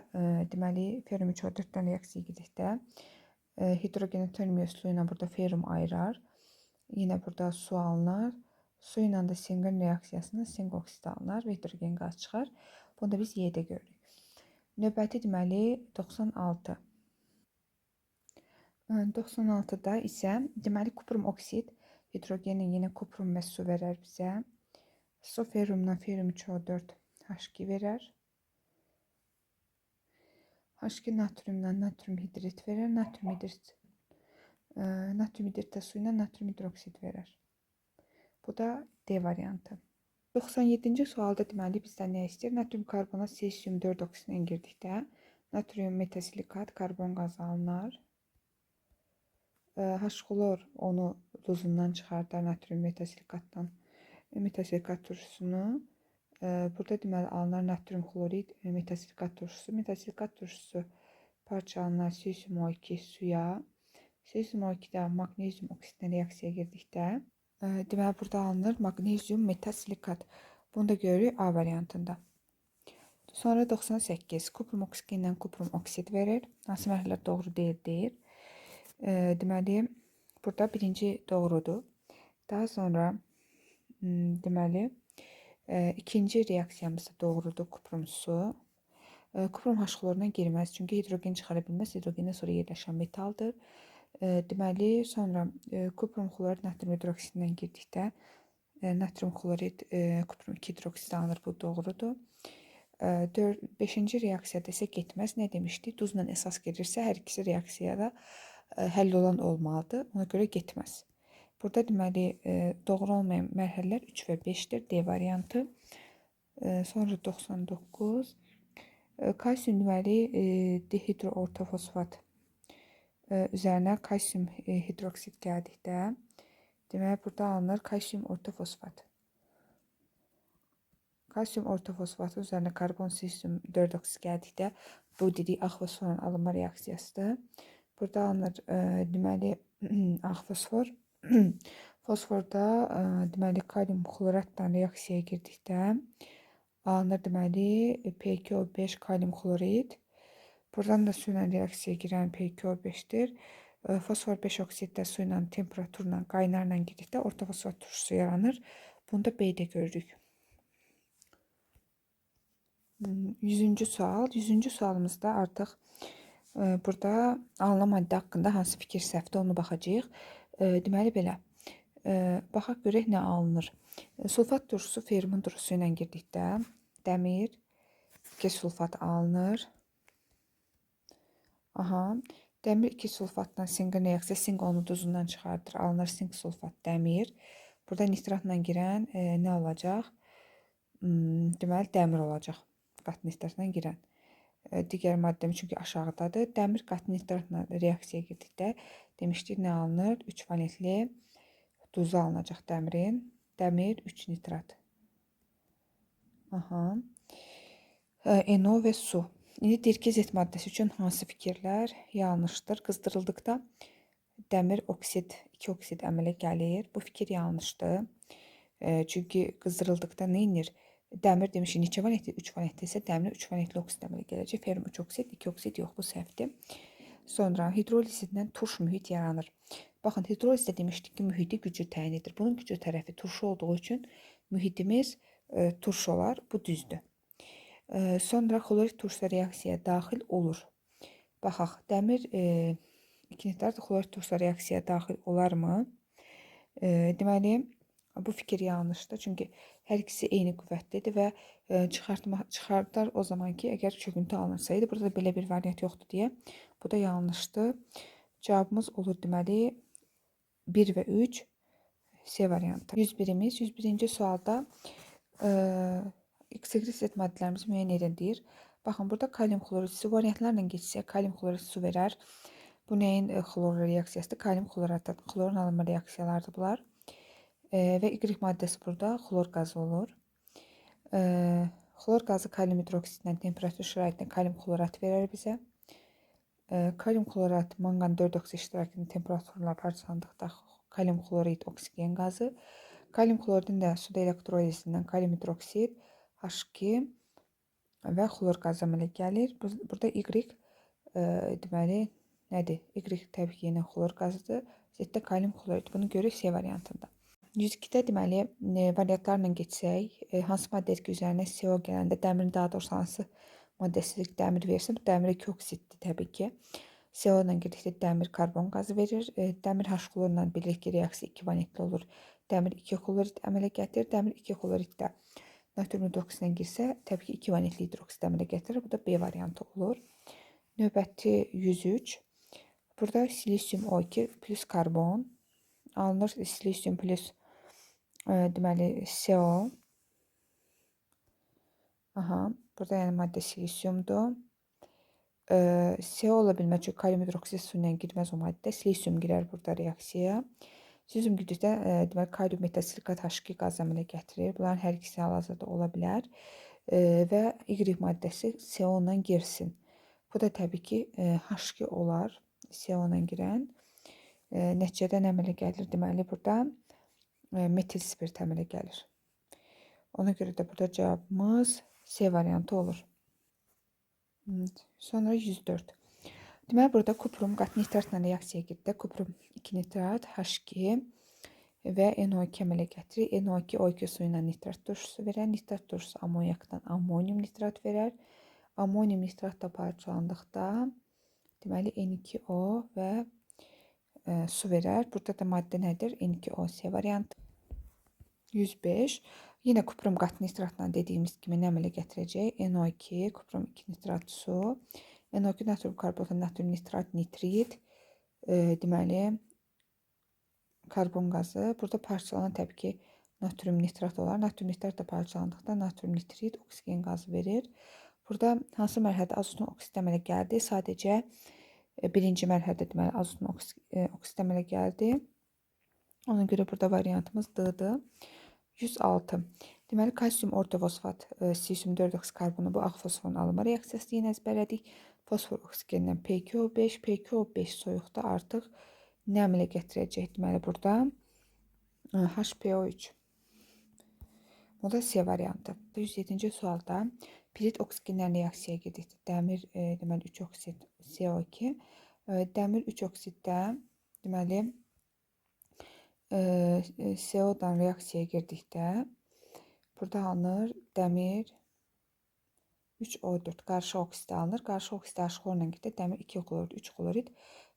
deməli ferrum 3O4-dən reaksiya girdikdə hidrogenin termiya üsulu ilə burada ferrum ayırar. Yenə burada su alınar. Su ilə də sinqin reaksiyasında sink oksid alınar və hidrogen qaz çıxar. Bunu da biz Y-də görürük. Növbəti deməli 96. 96-da isə deməli kuprum oksid hidrogenin yenə kuprum və su verər bizə. Su ferrumdan ferrum 3O4 H2 verər. H2 natriumdan natrium hidrit verər. Natrium hidrit də su ilə natrium hidroksid verər. Bu da D variantı. 97-ci sualda deməli bizdən nə istəyir? Natrium karbonat sesium 4 oksidlə girdikdə natrium metasilikat karbon qazı alınar. H-xlor onu duzundan çıxardar natrium metasilikatdan metasilikat turşusunu. Burada deməli alınar natrium xlorid metasilikat turşusu. Metasilikat turşusu parçalanar sesium O2 suya. Sesium O2-də maqnezium oksidlə reaksiyaya girdikdə deməli burada alınır maqnezium metasilikat. Bunu da görürük A variantında. Sonra 98 kuprum oksigenlə kuprum oksid verir. Hansı mərhələlər doğru deyil deyir. Deməli, burada birinci doğrudur. Daha sonra deməli, ikinci reaksiyamız da doğrudur. Kuprum su. Kuprum H-xloruna girməz. Çünki hidrogen çıxara bilməz. Hidrogendən sonra yerləşən metaldır. Deməli, sonra kuprum xlorid natrium hidroksidindən girdikdə natrium xlorid kuprum 2 hidroksid alınır. Bu doğrudur. 5-ci reaksiyada isə getməz. Nə demişdik? Duzla əsas girirsə, hər ikisi reaksiyada həll olan olmalıdır. Ona görə getməz. Burada deməli doğru olmayan mərhələlər 3 və 5-dir. D variantı. Sonra 99. Kalsium deməli dihidroortofosfat üzərinə kalsium hidroksid gəldikdə deməli burada alınır kalsium ortofosfat. Kalsium ortofosfatın üzərinə karbon sesium 4 oksid gəldikdə bu dedik ağ fosforun alınma reaksiyasıdır. Burada alınır deməli ağ fosfor. Fosforda deməli kalium xloratla reaksiyaya girdikdə alınır deməli P2O5 kalium xlorid. Buradan da su ilə reaksiyaya girən P2O5-dir. Fosfor 5 oksid də su ilə temperaturla qaynarla girdikdə ortofosfat turşusu yaranır. Bunu da B-də görürük. 100-cü sual. 100-cü sualımızda artıq burada alınan maddə haqqında hansı fikir səhvdir onu baxacağıq. Deməli belə. Baxaq görək nə alınır. Sulfat turşusu ferrumun turşusu ilə girdikdə dəmir 2 sulfat alınır. Aha, dəmir 2 sulfatla sinqin reaksiya, sink onu duzundan çıxardır. Alınır sink sulfat dəmir. Burada nitratla girən nə olacaq? Deməli dəmir olacaq. Qat nitratla girən. Digər maddəm çünki aşağıdadır. Dəmir qat nitratla reaksiyaya girdikdə demişdik nə alınır? 3 valentli duzu alınacaq dəmirin. Dəmir 3 nitrat. Aha. NO və su. İndi deyir ki, Z maddəsi üçün hansı fikirlər yanlışdır? Qızdırıldıqda dəmir oksid, 2 oksid əmələ gəlir. Bu fikir yanlışdır. Çünki qızdırıldıqda nə edir? Dəmir demişik neçə valentli? 3 valentli isə dəmir 3 valentli oksid əmələ gələcək. Ferrum 3 oksid, 2 oksid yox, bu səhvdir. Sonra hidrolizindən turş mühit yaranır. Baxın, hidrolizdə demişdik ki, mühiti gücü təyin edir. Bunun gücü tərəfi turşu olduğu üçün mühitimiz turş olar. Bu düzdür. Sonra xlorid turşusu reaksiyaya daxil olur. Baxaq, dəmir 2 nitrat xlorid turşusu reaksiyaya daxil olarmı? Deməli, bu fikir yanlışdır. Çünki hər ikisi eyni qüvvətlidir və çıxardar o zaman ki, əgər çöküntü alınsaydı. Burada da belə bir variant yoxdur deyə. Bu da yanlışdır. Cavabımız olur deməli 1 və 3 C variantı. 101-imiz. 101-ci sualda XY maddələrimizi müəyyən edin deyir. Baxın, burada kalium xlorid su variantlarla keçsək, kalium xlorid su verər. Bu nəyin xlor reaksiyasıdır? Kalium xloratdan xlorun alınma reaksiyalarıdır bunlar. Və Y maddəsi burada xlor qazı olur. Xlor qazı kalium hidroksidlə temperatur şəraitində kalium xlorat verər bizə. Kalium xlorat manqan 4 oksid iştirakında temperaturla parçalandıqda kalium xlorid oksigen qazı. Kalium xloridin də suda elektrolizindən kalium hidroksid, H2 və xlor qazı əmələ gəlir. Burada Y deməli nədir? Y təbii ki, yenə xlor qazıdır. Z-də kalium xlorid. Bunu görürük C variantında. 102-də deməli variantlarla keçsək, hansı maddədir ki, üzərinə CO gələndə dəmirin, daha doğrusu hansı maddəsizlik dəmir versin? Bu dəmir 2 oksiddir təbii ki. CO ilə girdikdə dəmir karbon qazı verir. Dəmir H xlorla bilirik ki, reaksiya 2 valentli olur. Dəmir 2 xlorid əmələ gətirir. Dəmir 2 xlorid də natrium hidroksidlə girsə, təbii ki, 2 valentli hidroksid əmələ gətirir. Bu da B variantı olur. Növbəti 103. Burada silisium O2 plus karbon alınır. Silisium plus deməli CO. Aha, burada yəni maddə silisiumdur. CO ola bilməz, çünki kalium hidroksid su ilə girməz o maddə. Silisium girər burada reaksiyaya. Silisium girdikdə deməli kalium metasilikat H2 qaz əmələ gətirir. Bunların hər ikisi hal-hazırda ola bilər. Və Y maddəsi CO ilə girsin. Bu da təbii ki H2 olar CO ilə girən. Nəticədə nə əmələ gəlir? Deməli burada metil spirt əmələ gəlir. Ona görə də burada cavabımız C variantı olur. Sonra 104. Deməli burada kuprum qat nitratla reaksiyaya girdi. Kuprum 2 nitrat H2 və NO2 əmələ gətirir. NO2 O2 suyu ilə nitrat turşusu verər. Nitrat turşusu amonyakdan amonyum nitrat verər. Amonyum nitrat da parçalandıqda deməli N2O və su verər. Burada da maddə nədir? N2O C variantı. 105. Yenə kuprum qat nitratla dediyimiz kimi nə əmələ gətirəcək? NO2, kuprum 2 nitrat su, NO2 natrium karbonat, natrium nitrat, nitrit, deməli karbon qazı. Burada parçalanan təbii ki natrium nitrat olar. Natrium nitrat da parçalandıqda natrium nitrit, oksigen qazı verir. Burada hansı mərhələdə azotun oksid əmələ gəldi? Sadəcə birinci mərhələdə deməli azotun oksid əmələ gəldi. Ona görə burada variantımız D-dır. 106. Deməli, kalsium ortofosfat, silisium 4 oksid karbonu, bu ağ fosforun alınma reaksiyası yenə əzbərlədik. Fosfor oksigendən P2O5, P2O5 soyuqda artıq nə əmələ gətirəcək? Deməli, burada HPO3. Bu da C variantı. 107-ci sualda pirit oksigenlə reaksiyaya girdikdə dəmir, deməli 3 oksid CO2, dəmir 3 oksiddə deməli CO-dan reaksiyaya girdikdə burada alınır dəmir 3O4 qarşı oksid alınır. Qarşı oksid H-xlorla girdikdə dəmir 2 xlorid, 3 xlorid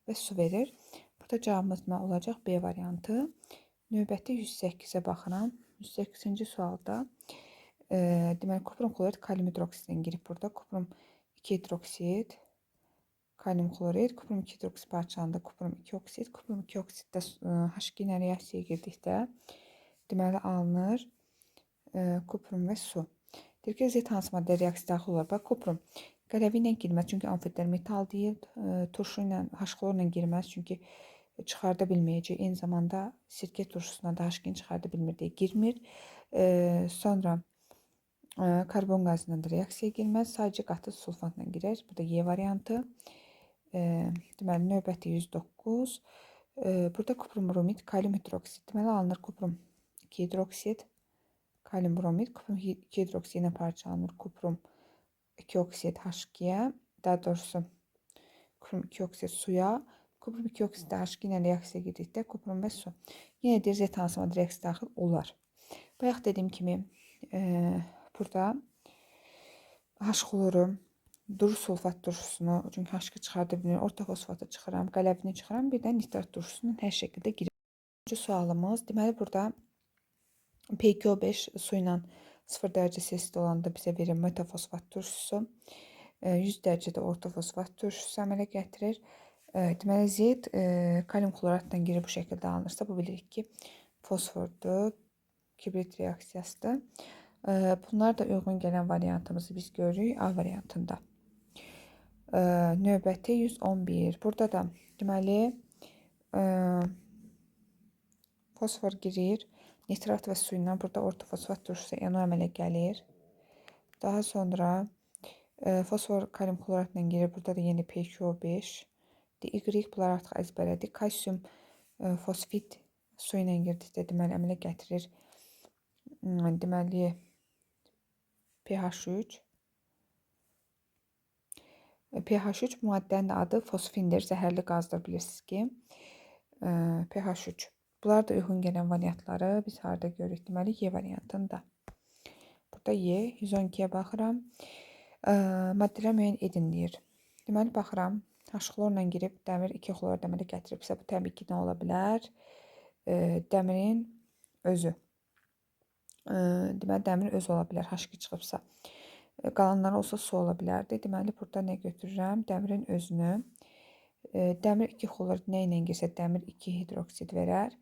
və su verir. Burada cavabımız nə olacaq? B variantı. Növbəti 108-ə baxıram. 108-ci sualda deməli kuprum xlorid kalium hidroksiddən girib burada. Kuprum 2 hidroksid, kalium xlorid, kuprum 2 hidroksid parçalandı, kuprum 2 oksid, kuprum 2 oksiddə H2 ilə reaksiyaya girdikdə deməli alınır kuprum və su. Deyir ki, Z hansı maddə reaksiya daxil olar? Bax, kuprum qələvi ilə girməz, çünki amfoter metal deyil. Turşu ilə, H-xlorla girməz, çünki çıxarda bilməyəcək. Eyni zamanda sirkə turşusundan da H2-ni çıxarda bilmir deyə girmir. Sonra karbon qazından da reaksiyaya girməz. Sadəcə qatı sulfatla girər. Bu da Y variantı. Deməli, növbəti 109. Burada kuprum bromid, kalium hidroksid. Deməli, alınır kuprum 2 hidroksid, kalium bromid, kuprum 2 hidroksid ilə parçalanır. Kuprum 2 oksid H2-yə, daha doğrusu kuprum 2 oksid suya, kuprum 2 oksid H2 ilə reaksiyaya girdikdə kuprum və su. Yenə deyir, Z hansı maddə reaksiya daxil olar. Bayaq dediyim kimi, burada H xloru, duru sulfat turşusunu, çünki H2 çıxarda bilmir, orta fosfatı çıxıram, qələvini çıxıram, bir də nitrat turşusunun hər şəkildə girir. Üçüncü sualımız, deməli burada P2O5 su ilə 0 dərəcə Selsiusdə olanda bizə verir metafosfat turşusu, 100 dərəcədə ortofosfat turşusu əmələ gətirir. Deməli Z kalium xloratla girir bu şəkildə alınırsa, bu bilirik ki, fosfordur, kibrit reaksiyasıdır. Bunlar da uyğun gələn variantımızı biz görürük A variantında. Növbəti 111. Burada da deməli fosfor girir. Nitrat və su ilə burada ortofosfat turşusu NO əmələ gəlir. Daha sonra fosfor kalium xloratla girir. Burada da yenə P2O5. Y bunlar artıq əzbərlədik. Kalsium fosfit su ilə girdikdə deməli əmələ gətirir. Deməli pH3. pH3 bu maddənin də adı fosfindir, zəhərli qazdır bilirsiniz ki. pH3. Bunlar da uyğun gələn variantları biz harada görürük? Deməli Y variantında. Burada Y 112-yə baxıram. Maddələr müəyyən edin deyir. Deməli baxıram. H xlorla girib dəmir 2 xlor əmələ gətiribsə bu təbii ki nə ola bilər? Dəmirin özü. Deməli dəmir özü ola bilər H2 çıxıbsa. Qalanları olsa su ola bilərdi. Deməli burada nə götürürəm? Dəmirin özünü. Dəmir 2 xlorid nə ilə girsə dəmir 2 hidroksid verər.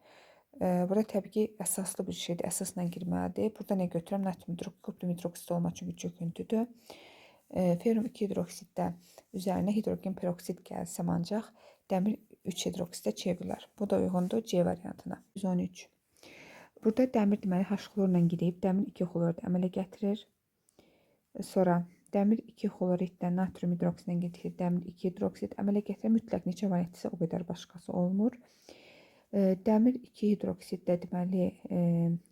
Burada təbii ki əsaslı bir şeydir. Əsasla girməlidir. Burada nə götürürəm? Natrium hidroksid, kuprum hidroksid olmaz çünki çöküntüdür. Ferrum 2 hidroksiddə üzərinə hidrogen peroksid gəlsəm ancaq dəmir 3 hidroksidə çevrilər. Bu da uyğundur C variantına. 113. Burada dəmir deməli H xlorla girib dəmir 2 xlorid əmələ gətirir. Sonra dəmir 2 xloriddən natrium hidroksidlə girdikdə dəmir 2 hidroksid əmələ gətirir. Mütləq neçə variantdirsə o qədər başqası olmur. Dəmir 2 hidroksiddə deməli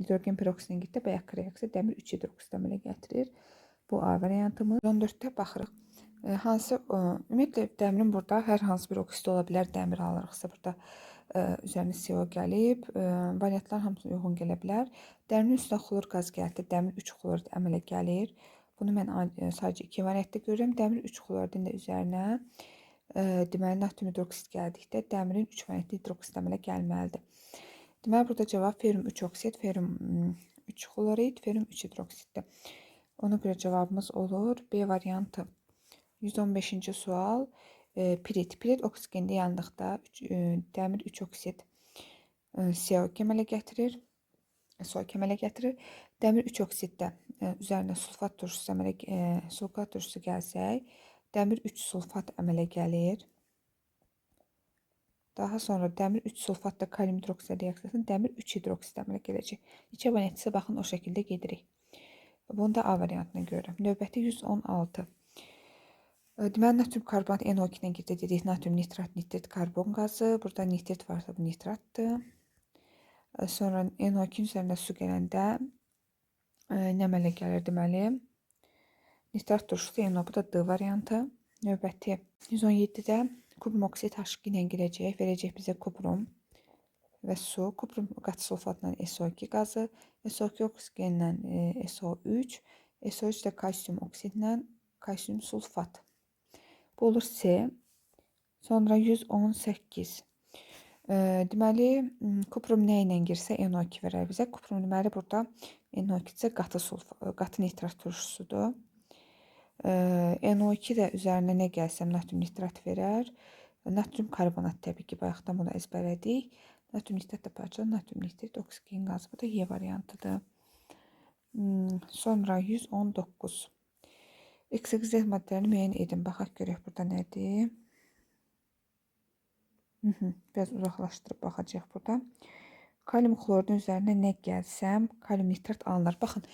hidrogen peroksidlə girdikdə bayaqki reaksiya dəmir 3 hidroksid əmələ gətirir. Bu A variantımız. 114-də baxırıq. Hansı ümumiyyətlə dəmirin burada hər hansı bir oksid ola bilər. Dəmir alırıqsa burada üzərinə CO gəlib. Variantlar hamısı uyğun gələ bilər. Dəmirin üstünə xlor qaz gəldikdə dəmir 3 xlorid əmələ gəlir. Bunu mən sadəcə 2 variantda görürəm. Dəmir 3 xloridin də üzərinə deməli natrium hidroksid gəldikdə dəmirin 3 variantlı hidroksid əmələ gəlməlidir. Deməli burada cavab ferrum 3 oksid, ferrum 3 xlorid, ferrum 3 hidroksiddir. Ona görə cavabımız olur B variantı. 115-ci sual. Pirit. Pirit oksigendə yandıqda dəmir 3 oksid CO2 əmələ gətirir. SO2 əmələ gətirir. Dəmir 3 oksiddə üzərinə sulfat turşusu əmələ sulfat turşusu gəlsək, dəmir 3 sulfat əmələ gəlir. Daha sonra dəmir 3 sulfat da kalium hidroksid reaksiyasında dəmir 3 hidroksid əmələ gələcək. Neçə variantsa baxın o şəkildə gedirik. Bunu da A variantına görürəm. Növbəti 116. Deməli natrium karbonat NO2 ilə girdi dedik. Natrium nitrat, nitrit karbon qazı. Burada nitrit varsa bu nitratdır. Sonra NO2-nin üzərində su gələndə nə əmələ gəlir deməli? Nitrat turşusu NO, bu da D variantı. Növbəti 117-də kuprum oksid H2 ilə girəcək, verəcək bizə kuprum və su. Kuprum qatı sulfatla SO2 qazı, SO2 oksigenlə SO3, SO3 də kalsium oksidlə kalsium sulfat. Bu olur C. Sonra 118. Deməli, kuprum nə ilə girsə NO2 verər bizə. Kuprum deməli burada NO2 isə qatı nitrat turşusudur. NO2 də üzərinə nə gəlsəm natrium nitrat verər. Natrium karbonat təbii ki, bayaqdan bunu əzbərlədik. Natrium nitrat da parçalanır, natrium nitrit, oksigen qazı. Bu da Y variantıdır. Sonra 119. XXZ maddələrini müəyyən edin. Baxaq görək burada nədir. Biraz uzaqlaşdırıb baxacağıq burada. Kalium xloridin üzərinə nə gəlsəm, kalium nitrat alınır. Baxın,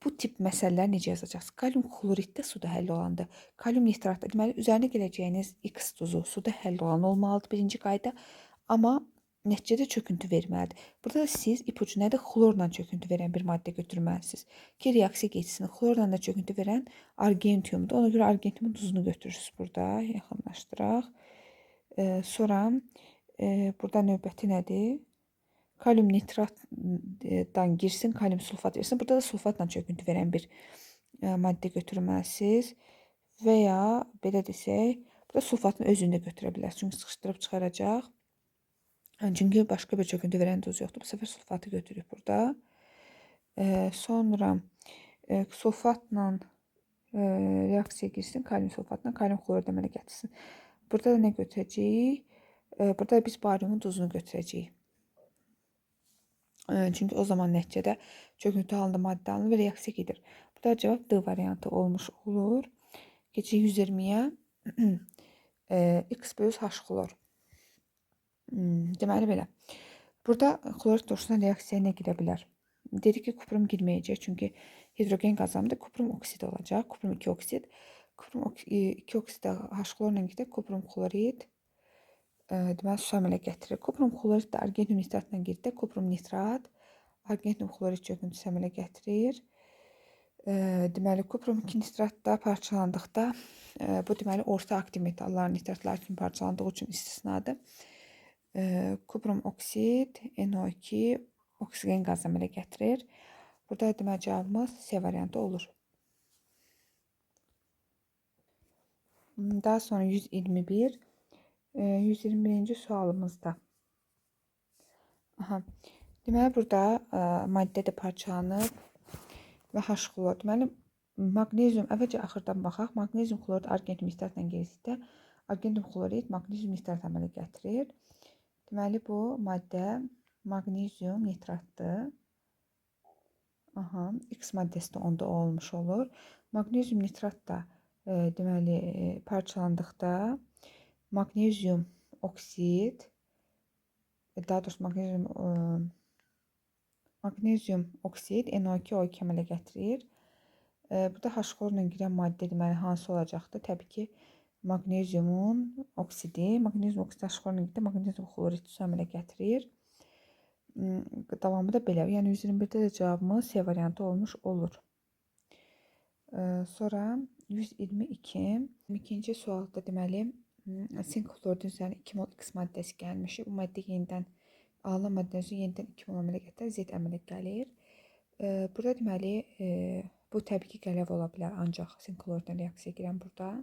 bu tip məsələləri necə yazacaqsınız? Kalium xlorid də suda həll olandır. Kalium nitrat, deməli, üzərinə gələcəyiniz X duzu suda həll olan olmalıdır, birinci qayda. Amma nəticədə çöküntü verməlidir. Burada da siz ipucu nədir? Xlorla çöküntü verən bir maddə götürməlisiniz ki, reaksiya geçsin. Xlorla da çöküntü verən argentiumdur. Ona görə argentiumun duzunu götürürsünüz burada. Yaxınlaşdıraq. Sonra burada növbəti nədir? Kalium nitratdan girsin, kalium sulfat versin. Burada da sulfatla çöküntü verən bir maddə götürməlisiniz. Və ya belə desək, burada sulfatın özünü də götürə bilərsiniz. Çünki sıxışdırıb çıxaracaq. Çünki başqa bir çöküntü verən duz yoxdur. Bu səfər sulfatı götürürük burada. Sonra sulfatla reaksiya girsin, kalium sulfatla kalium xlorid əmələ gətirsin. Burada da nə götürəcəyik? Burada da biz bariumun duzunu götürəcəyik. Çünki o zaman nəticədə çöküntü halında maddə alınır və reaksiya gedir. Burada cavab D variantı olmuş olur. Keçirik 120-yə. X plus H xlor. Deməli belə. Burada xlorid turşusuna reaksiya nə girə bilər? Dedik ki, kuprum girməyəcək. Çünki hidrogen qazandı. Kuprum oksid olacaq. Kuprum 2 oksid. Kuprum 2 oksid H xlorla gedək. Kuprum xlorid. Deməli, su əmələ gətirir. Kuprum xlorid də argentum nitratla girdikdə kuprum nitrat, argentum xlorid çöküntüsü əmələ gətirir. Deməli, kuprum 2 nitrat da parçalandıqda, bu deməli orta aktiv metalların nitratlar kimi parçalandığı üçün istisnadır. Kuprum oksid, NO2, oksigen qazı əmələ gətirir. Burada deməli cavabımız C variantı olur. Daha sonra 121. 121-ci sualımızda. Aha. Deməli, burada maddə də parçalanıb və H xlor. Deməli, maqnezium, əvvəlcə axırdan baxaq. Maqnezium xlorid argentum nitratla girdikdə argentum xlorid maqnezium nitrat əmələ gətirir. Deməli, bu maddə maqnezium nitratdır. Aha, X maddəsi də onda olmuş olur. Maqnezium nitrat da deməli, parçalandıqda maqnezium oksid, daha doğrusu maqnezium oksid NO2O2 əmələ gətirir. Burada H xlorla girən maddə deməli hansı olacaqdır? Təbii ki, maqneziumun oksidi. Maqnezium oksidi H xlorla girdikdə maqnezium xlorid su əmələ gətirir. Davamı da belə. Yəni 121-də də cavabımız C variantı olmuş olur. Sonra 122. 22-ci sualda deməli sink xloridin üzərinə 2 mol X maddəsi gəlmişik. Bu maddə yenidən alınan maddənin üzərinə yenidən 2 mol əmələ gətirir, Z əmələ gəlir. Burada deməli bu təbii ki qələv ola bilər, ancaq sink xloridlə reaksiya girən burada.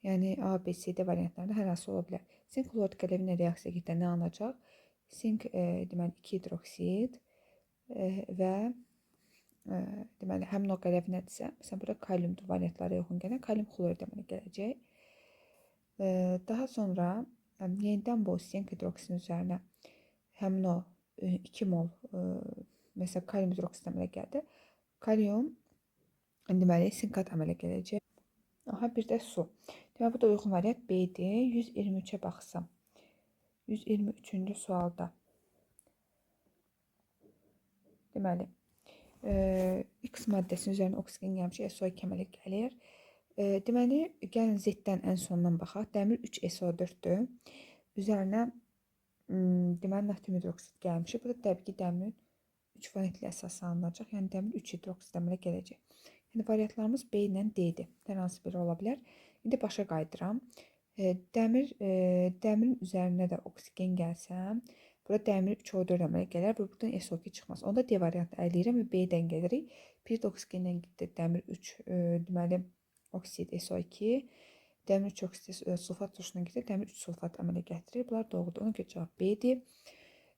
Yəni A, B, C, D variantlarında hər hansı ola bilər. Sink xlorid qələvi ilə reaksiya girdə nə alınacaq? Sink deməli 2 hidroksid və deməli həmin o qələv nədirsə, məsələn burada kaliumdur variantlara uyğun gələn kalium xlorid əmələ gələcək. Daha sonra yenidən bu sink hidroksidin üzərinə həmin o 2 mol məsələn kalium hidroksid əmələ gəldi. Kalium deməli sinkat əmələ gələcək. Aha, bir də su. Deməli bu da uyğun variant B-dir. 123-ə baxsam. 123-cü sualda. Deməli X maddəsinin üzərinə oksigen gəlmiş, SO2 əmələ gəlir. Deməli, gəlin Z-dən ən sondan baxaq. Dəmir 3 SO4-dür. Üzərinə deməli, natrium hidroksid gəlmişik. Burada təbii ki, dəmir 3 valentli əsas alınacaq. Yəni, dəmir 3 hidroksid əmələ gələcək. Yəni, variantlarımız B ilə D-dir. Hər hansı biri ola bilər. İndi başa qayıdıram. Dəmirin üzərinə də oksigen gəlsəm, burada dəmir 3 O4 əmələ gələr və buradan SO2 çıxmaz. Onda D variantı ələyirəm və B-dən gedirik. Bir də oksigenlə getdi dəmir 3, deməli, oksid SO2, dəmir 3 oksid sulfat turşuna gedir, dəmir 3 sulfat əmələ gətirir. Bunlar doğrudur. Ona görə cavab B-dir.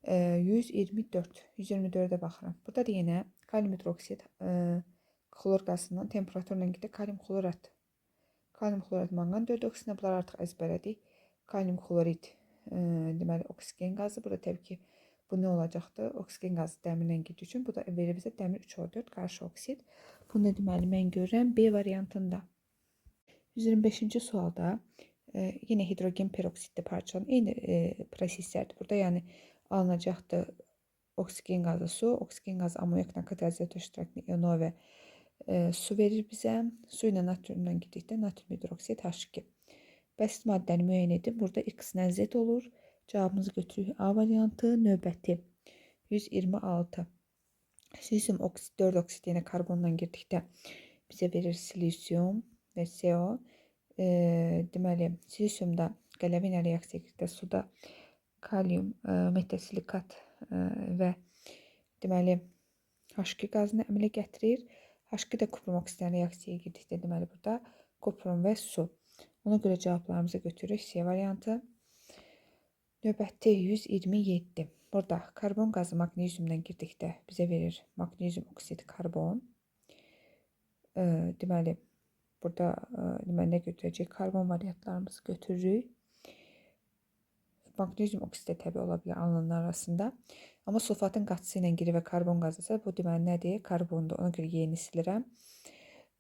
124. 124-ə baxıram. Burada da yenə kalium hidroksid xlor qazından temperaturla gedir. Kalium xlorat. Kalium xlorat manqan 4 oksidinə bunlar artıq əzbərlədik. Kalium xlorid deməli oksigen qazı. Burada təbii ki bu nə olacaqdır? Oksigen qazı dəmirlə getdiyi üçün bu da verir bizə dəmir 3O4 qarşı oksid. Bunu deməli mən görürəm B variantında. 125-ci sualda yenə hidrogen peroksiddə parçalanan eyni proseslərdir. Burada yəni alınacaqdır oksigen qazı su, oksigen qazı amonyakla katalizator iştirakında NO və su verir bizə. Su ilə natriumdan getdikdə natrium hidroksid H2. Bəsit maddəni müəyyən edin. Burada X ilə Z olur. Cavabımızı götürürük A variantı. Növbəti 126. Silisium oksid 4 oksid yenə karbondan girdikdə bizə verir silisium və CO. Deməli, silisiumda qələvi ilə reaksiya girdikdə suda kalium, metasilikat və deməli H2 qazını əmələ gətirir. H2 də kuprum oksidlə reaksiyaya girdikdə deməli burada kuprum və su. Ona görə cavablarımızı götürürük C variantı. Növbəti 127. Burada karbon qazı maqneziumdan girdikdə bizə verir maqnezium oksid karbon. Deməli burada deməli nə götürəcək? Karbon variantlarımızı götürürük. Maqnezium oksid də təbii ola bilər alınanlar arasında. Amma sulfatın qatısı ilə girir və karbon qazısa bu deməli nədir? Karbondur. Ona görə Y-ni silirəm.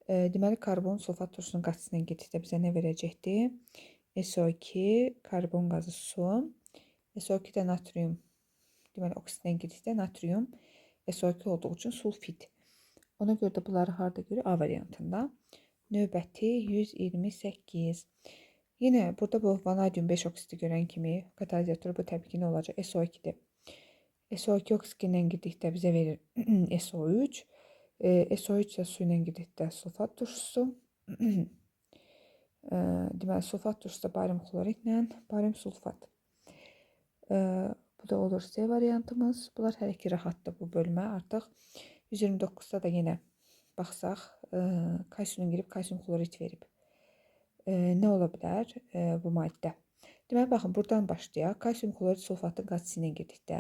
Deməli karbon sulfat turşusunun qatısı ilə girdikdə bizə nə verəcəkdir? SO2, karbon qazı su. SO2 də natrium. Deməli oksidlə girdikdə natrium SO2 olduğu üçün sulfit. Ona görə də bunları harda görürük? A variantında. Növbəti 128. Yenə burada bu vanadium 5 oksidi görən kimi katalizator bu təbii ki nə olacaq? SO2-dir. SO2 oksigenlə girdikdə bizə verir SO3. SO3 isə su ilə girdikdə sulfat turşusu. Deməli, sulfat turşusu da barium xloridlə barium sulfat. Bu da olur C variantımız. Bunlar hələ ki rahatdır bu bölmə artıq. 129-da da yenə baxsaq, kalsiumun girib kalsium xlorid verib. Nə ola bilər bu maddə? Deməli, baxın, buradan başlayaq. Kalsium xlorid sulfatın qatisi ilə girdikdə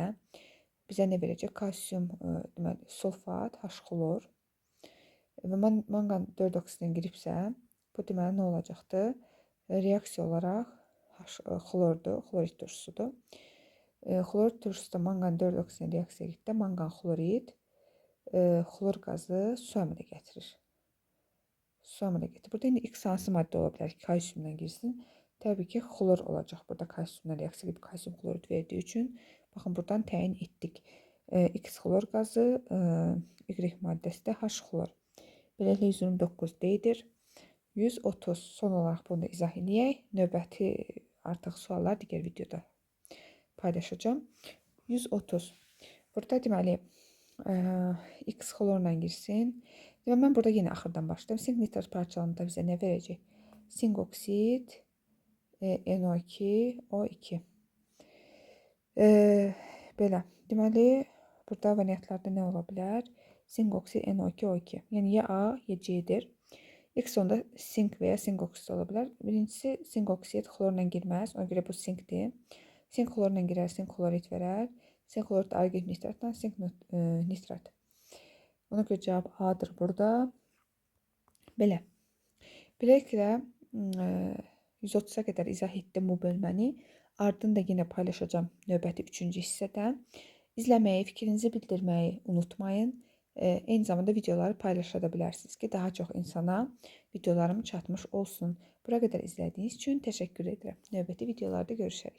bizə nə verəcək? Kalsium, deməli, sulfat, H xlor və manqan 4 oksidlə giribsə, bu deməli nə olacaqdır? Reaksiya olaraq H xlordur, xlorid turşusudur. Xlorid turşusu da manqan 4 oksidlə reaksiya girdikdə manqan xlorid, xlor qazı su əmələ gətirir. Su əmələ gətirir. Burada indi X hansı maddə ola bilər ki, kalsiumla girsin? Təbii ki, xlor olacaq. Burada kalsiumla reaksiya edib kalsium xlorid verdiyi üçün. Baxın, buradan təyin etdik. X xlor qazı, Y maddəsi də H xlor. Beləliklə 129 D-dir. 130 son olaraq bunu da izah eləyək. Növbəti artıq suallar digər videoda paylaşacağım. 130. Burada deməli X xlorla girsin. Deməli mən burada yenə axırdan başlayım. Sink nitrat parçalanında bizə nə verəcək? Sink oksid NO2 O2. Belə. Deməli burada variantlarda nə ola bilər? Sink oksid NO2 O2. Yəni ya A, ya C-dir. X onda sink və ya sink oksid ola bilər. Birincisi sink oksid xlorla girməz. Ona görə bu sinkdir. Sink xlorla girər, sink xlorid verər. Sink xlorid argit nitratla sink nitrat. Ona görə cavab A-dır burada. Belə. Beləliklə 130-a qədər izah etdim bu bölməni. Ardını da yenə paylaşacağım növbəti 3-cü hissədə. İzləməyi, fikrinizi bildirməyi unutmayın. Eyni zamanda videoları paylaşa da bilərsiniz ki, daha çox insana videolarım çatmış olsun. Bura qədər izlədiyiniz üçün təşəkkür edirəm. Növbəti videolarda görüşərik.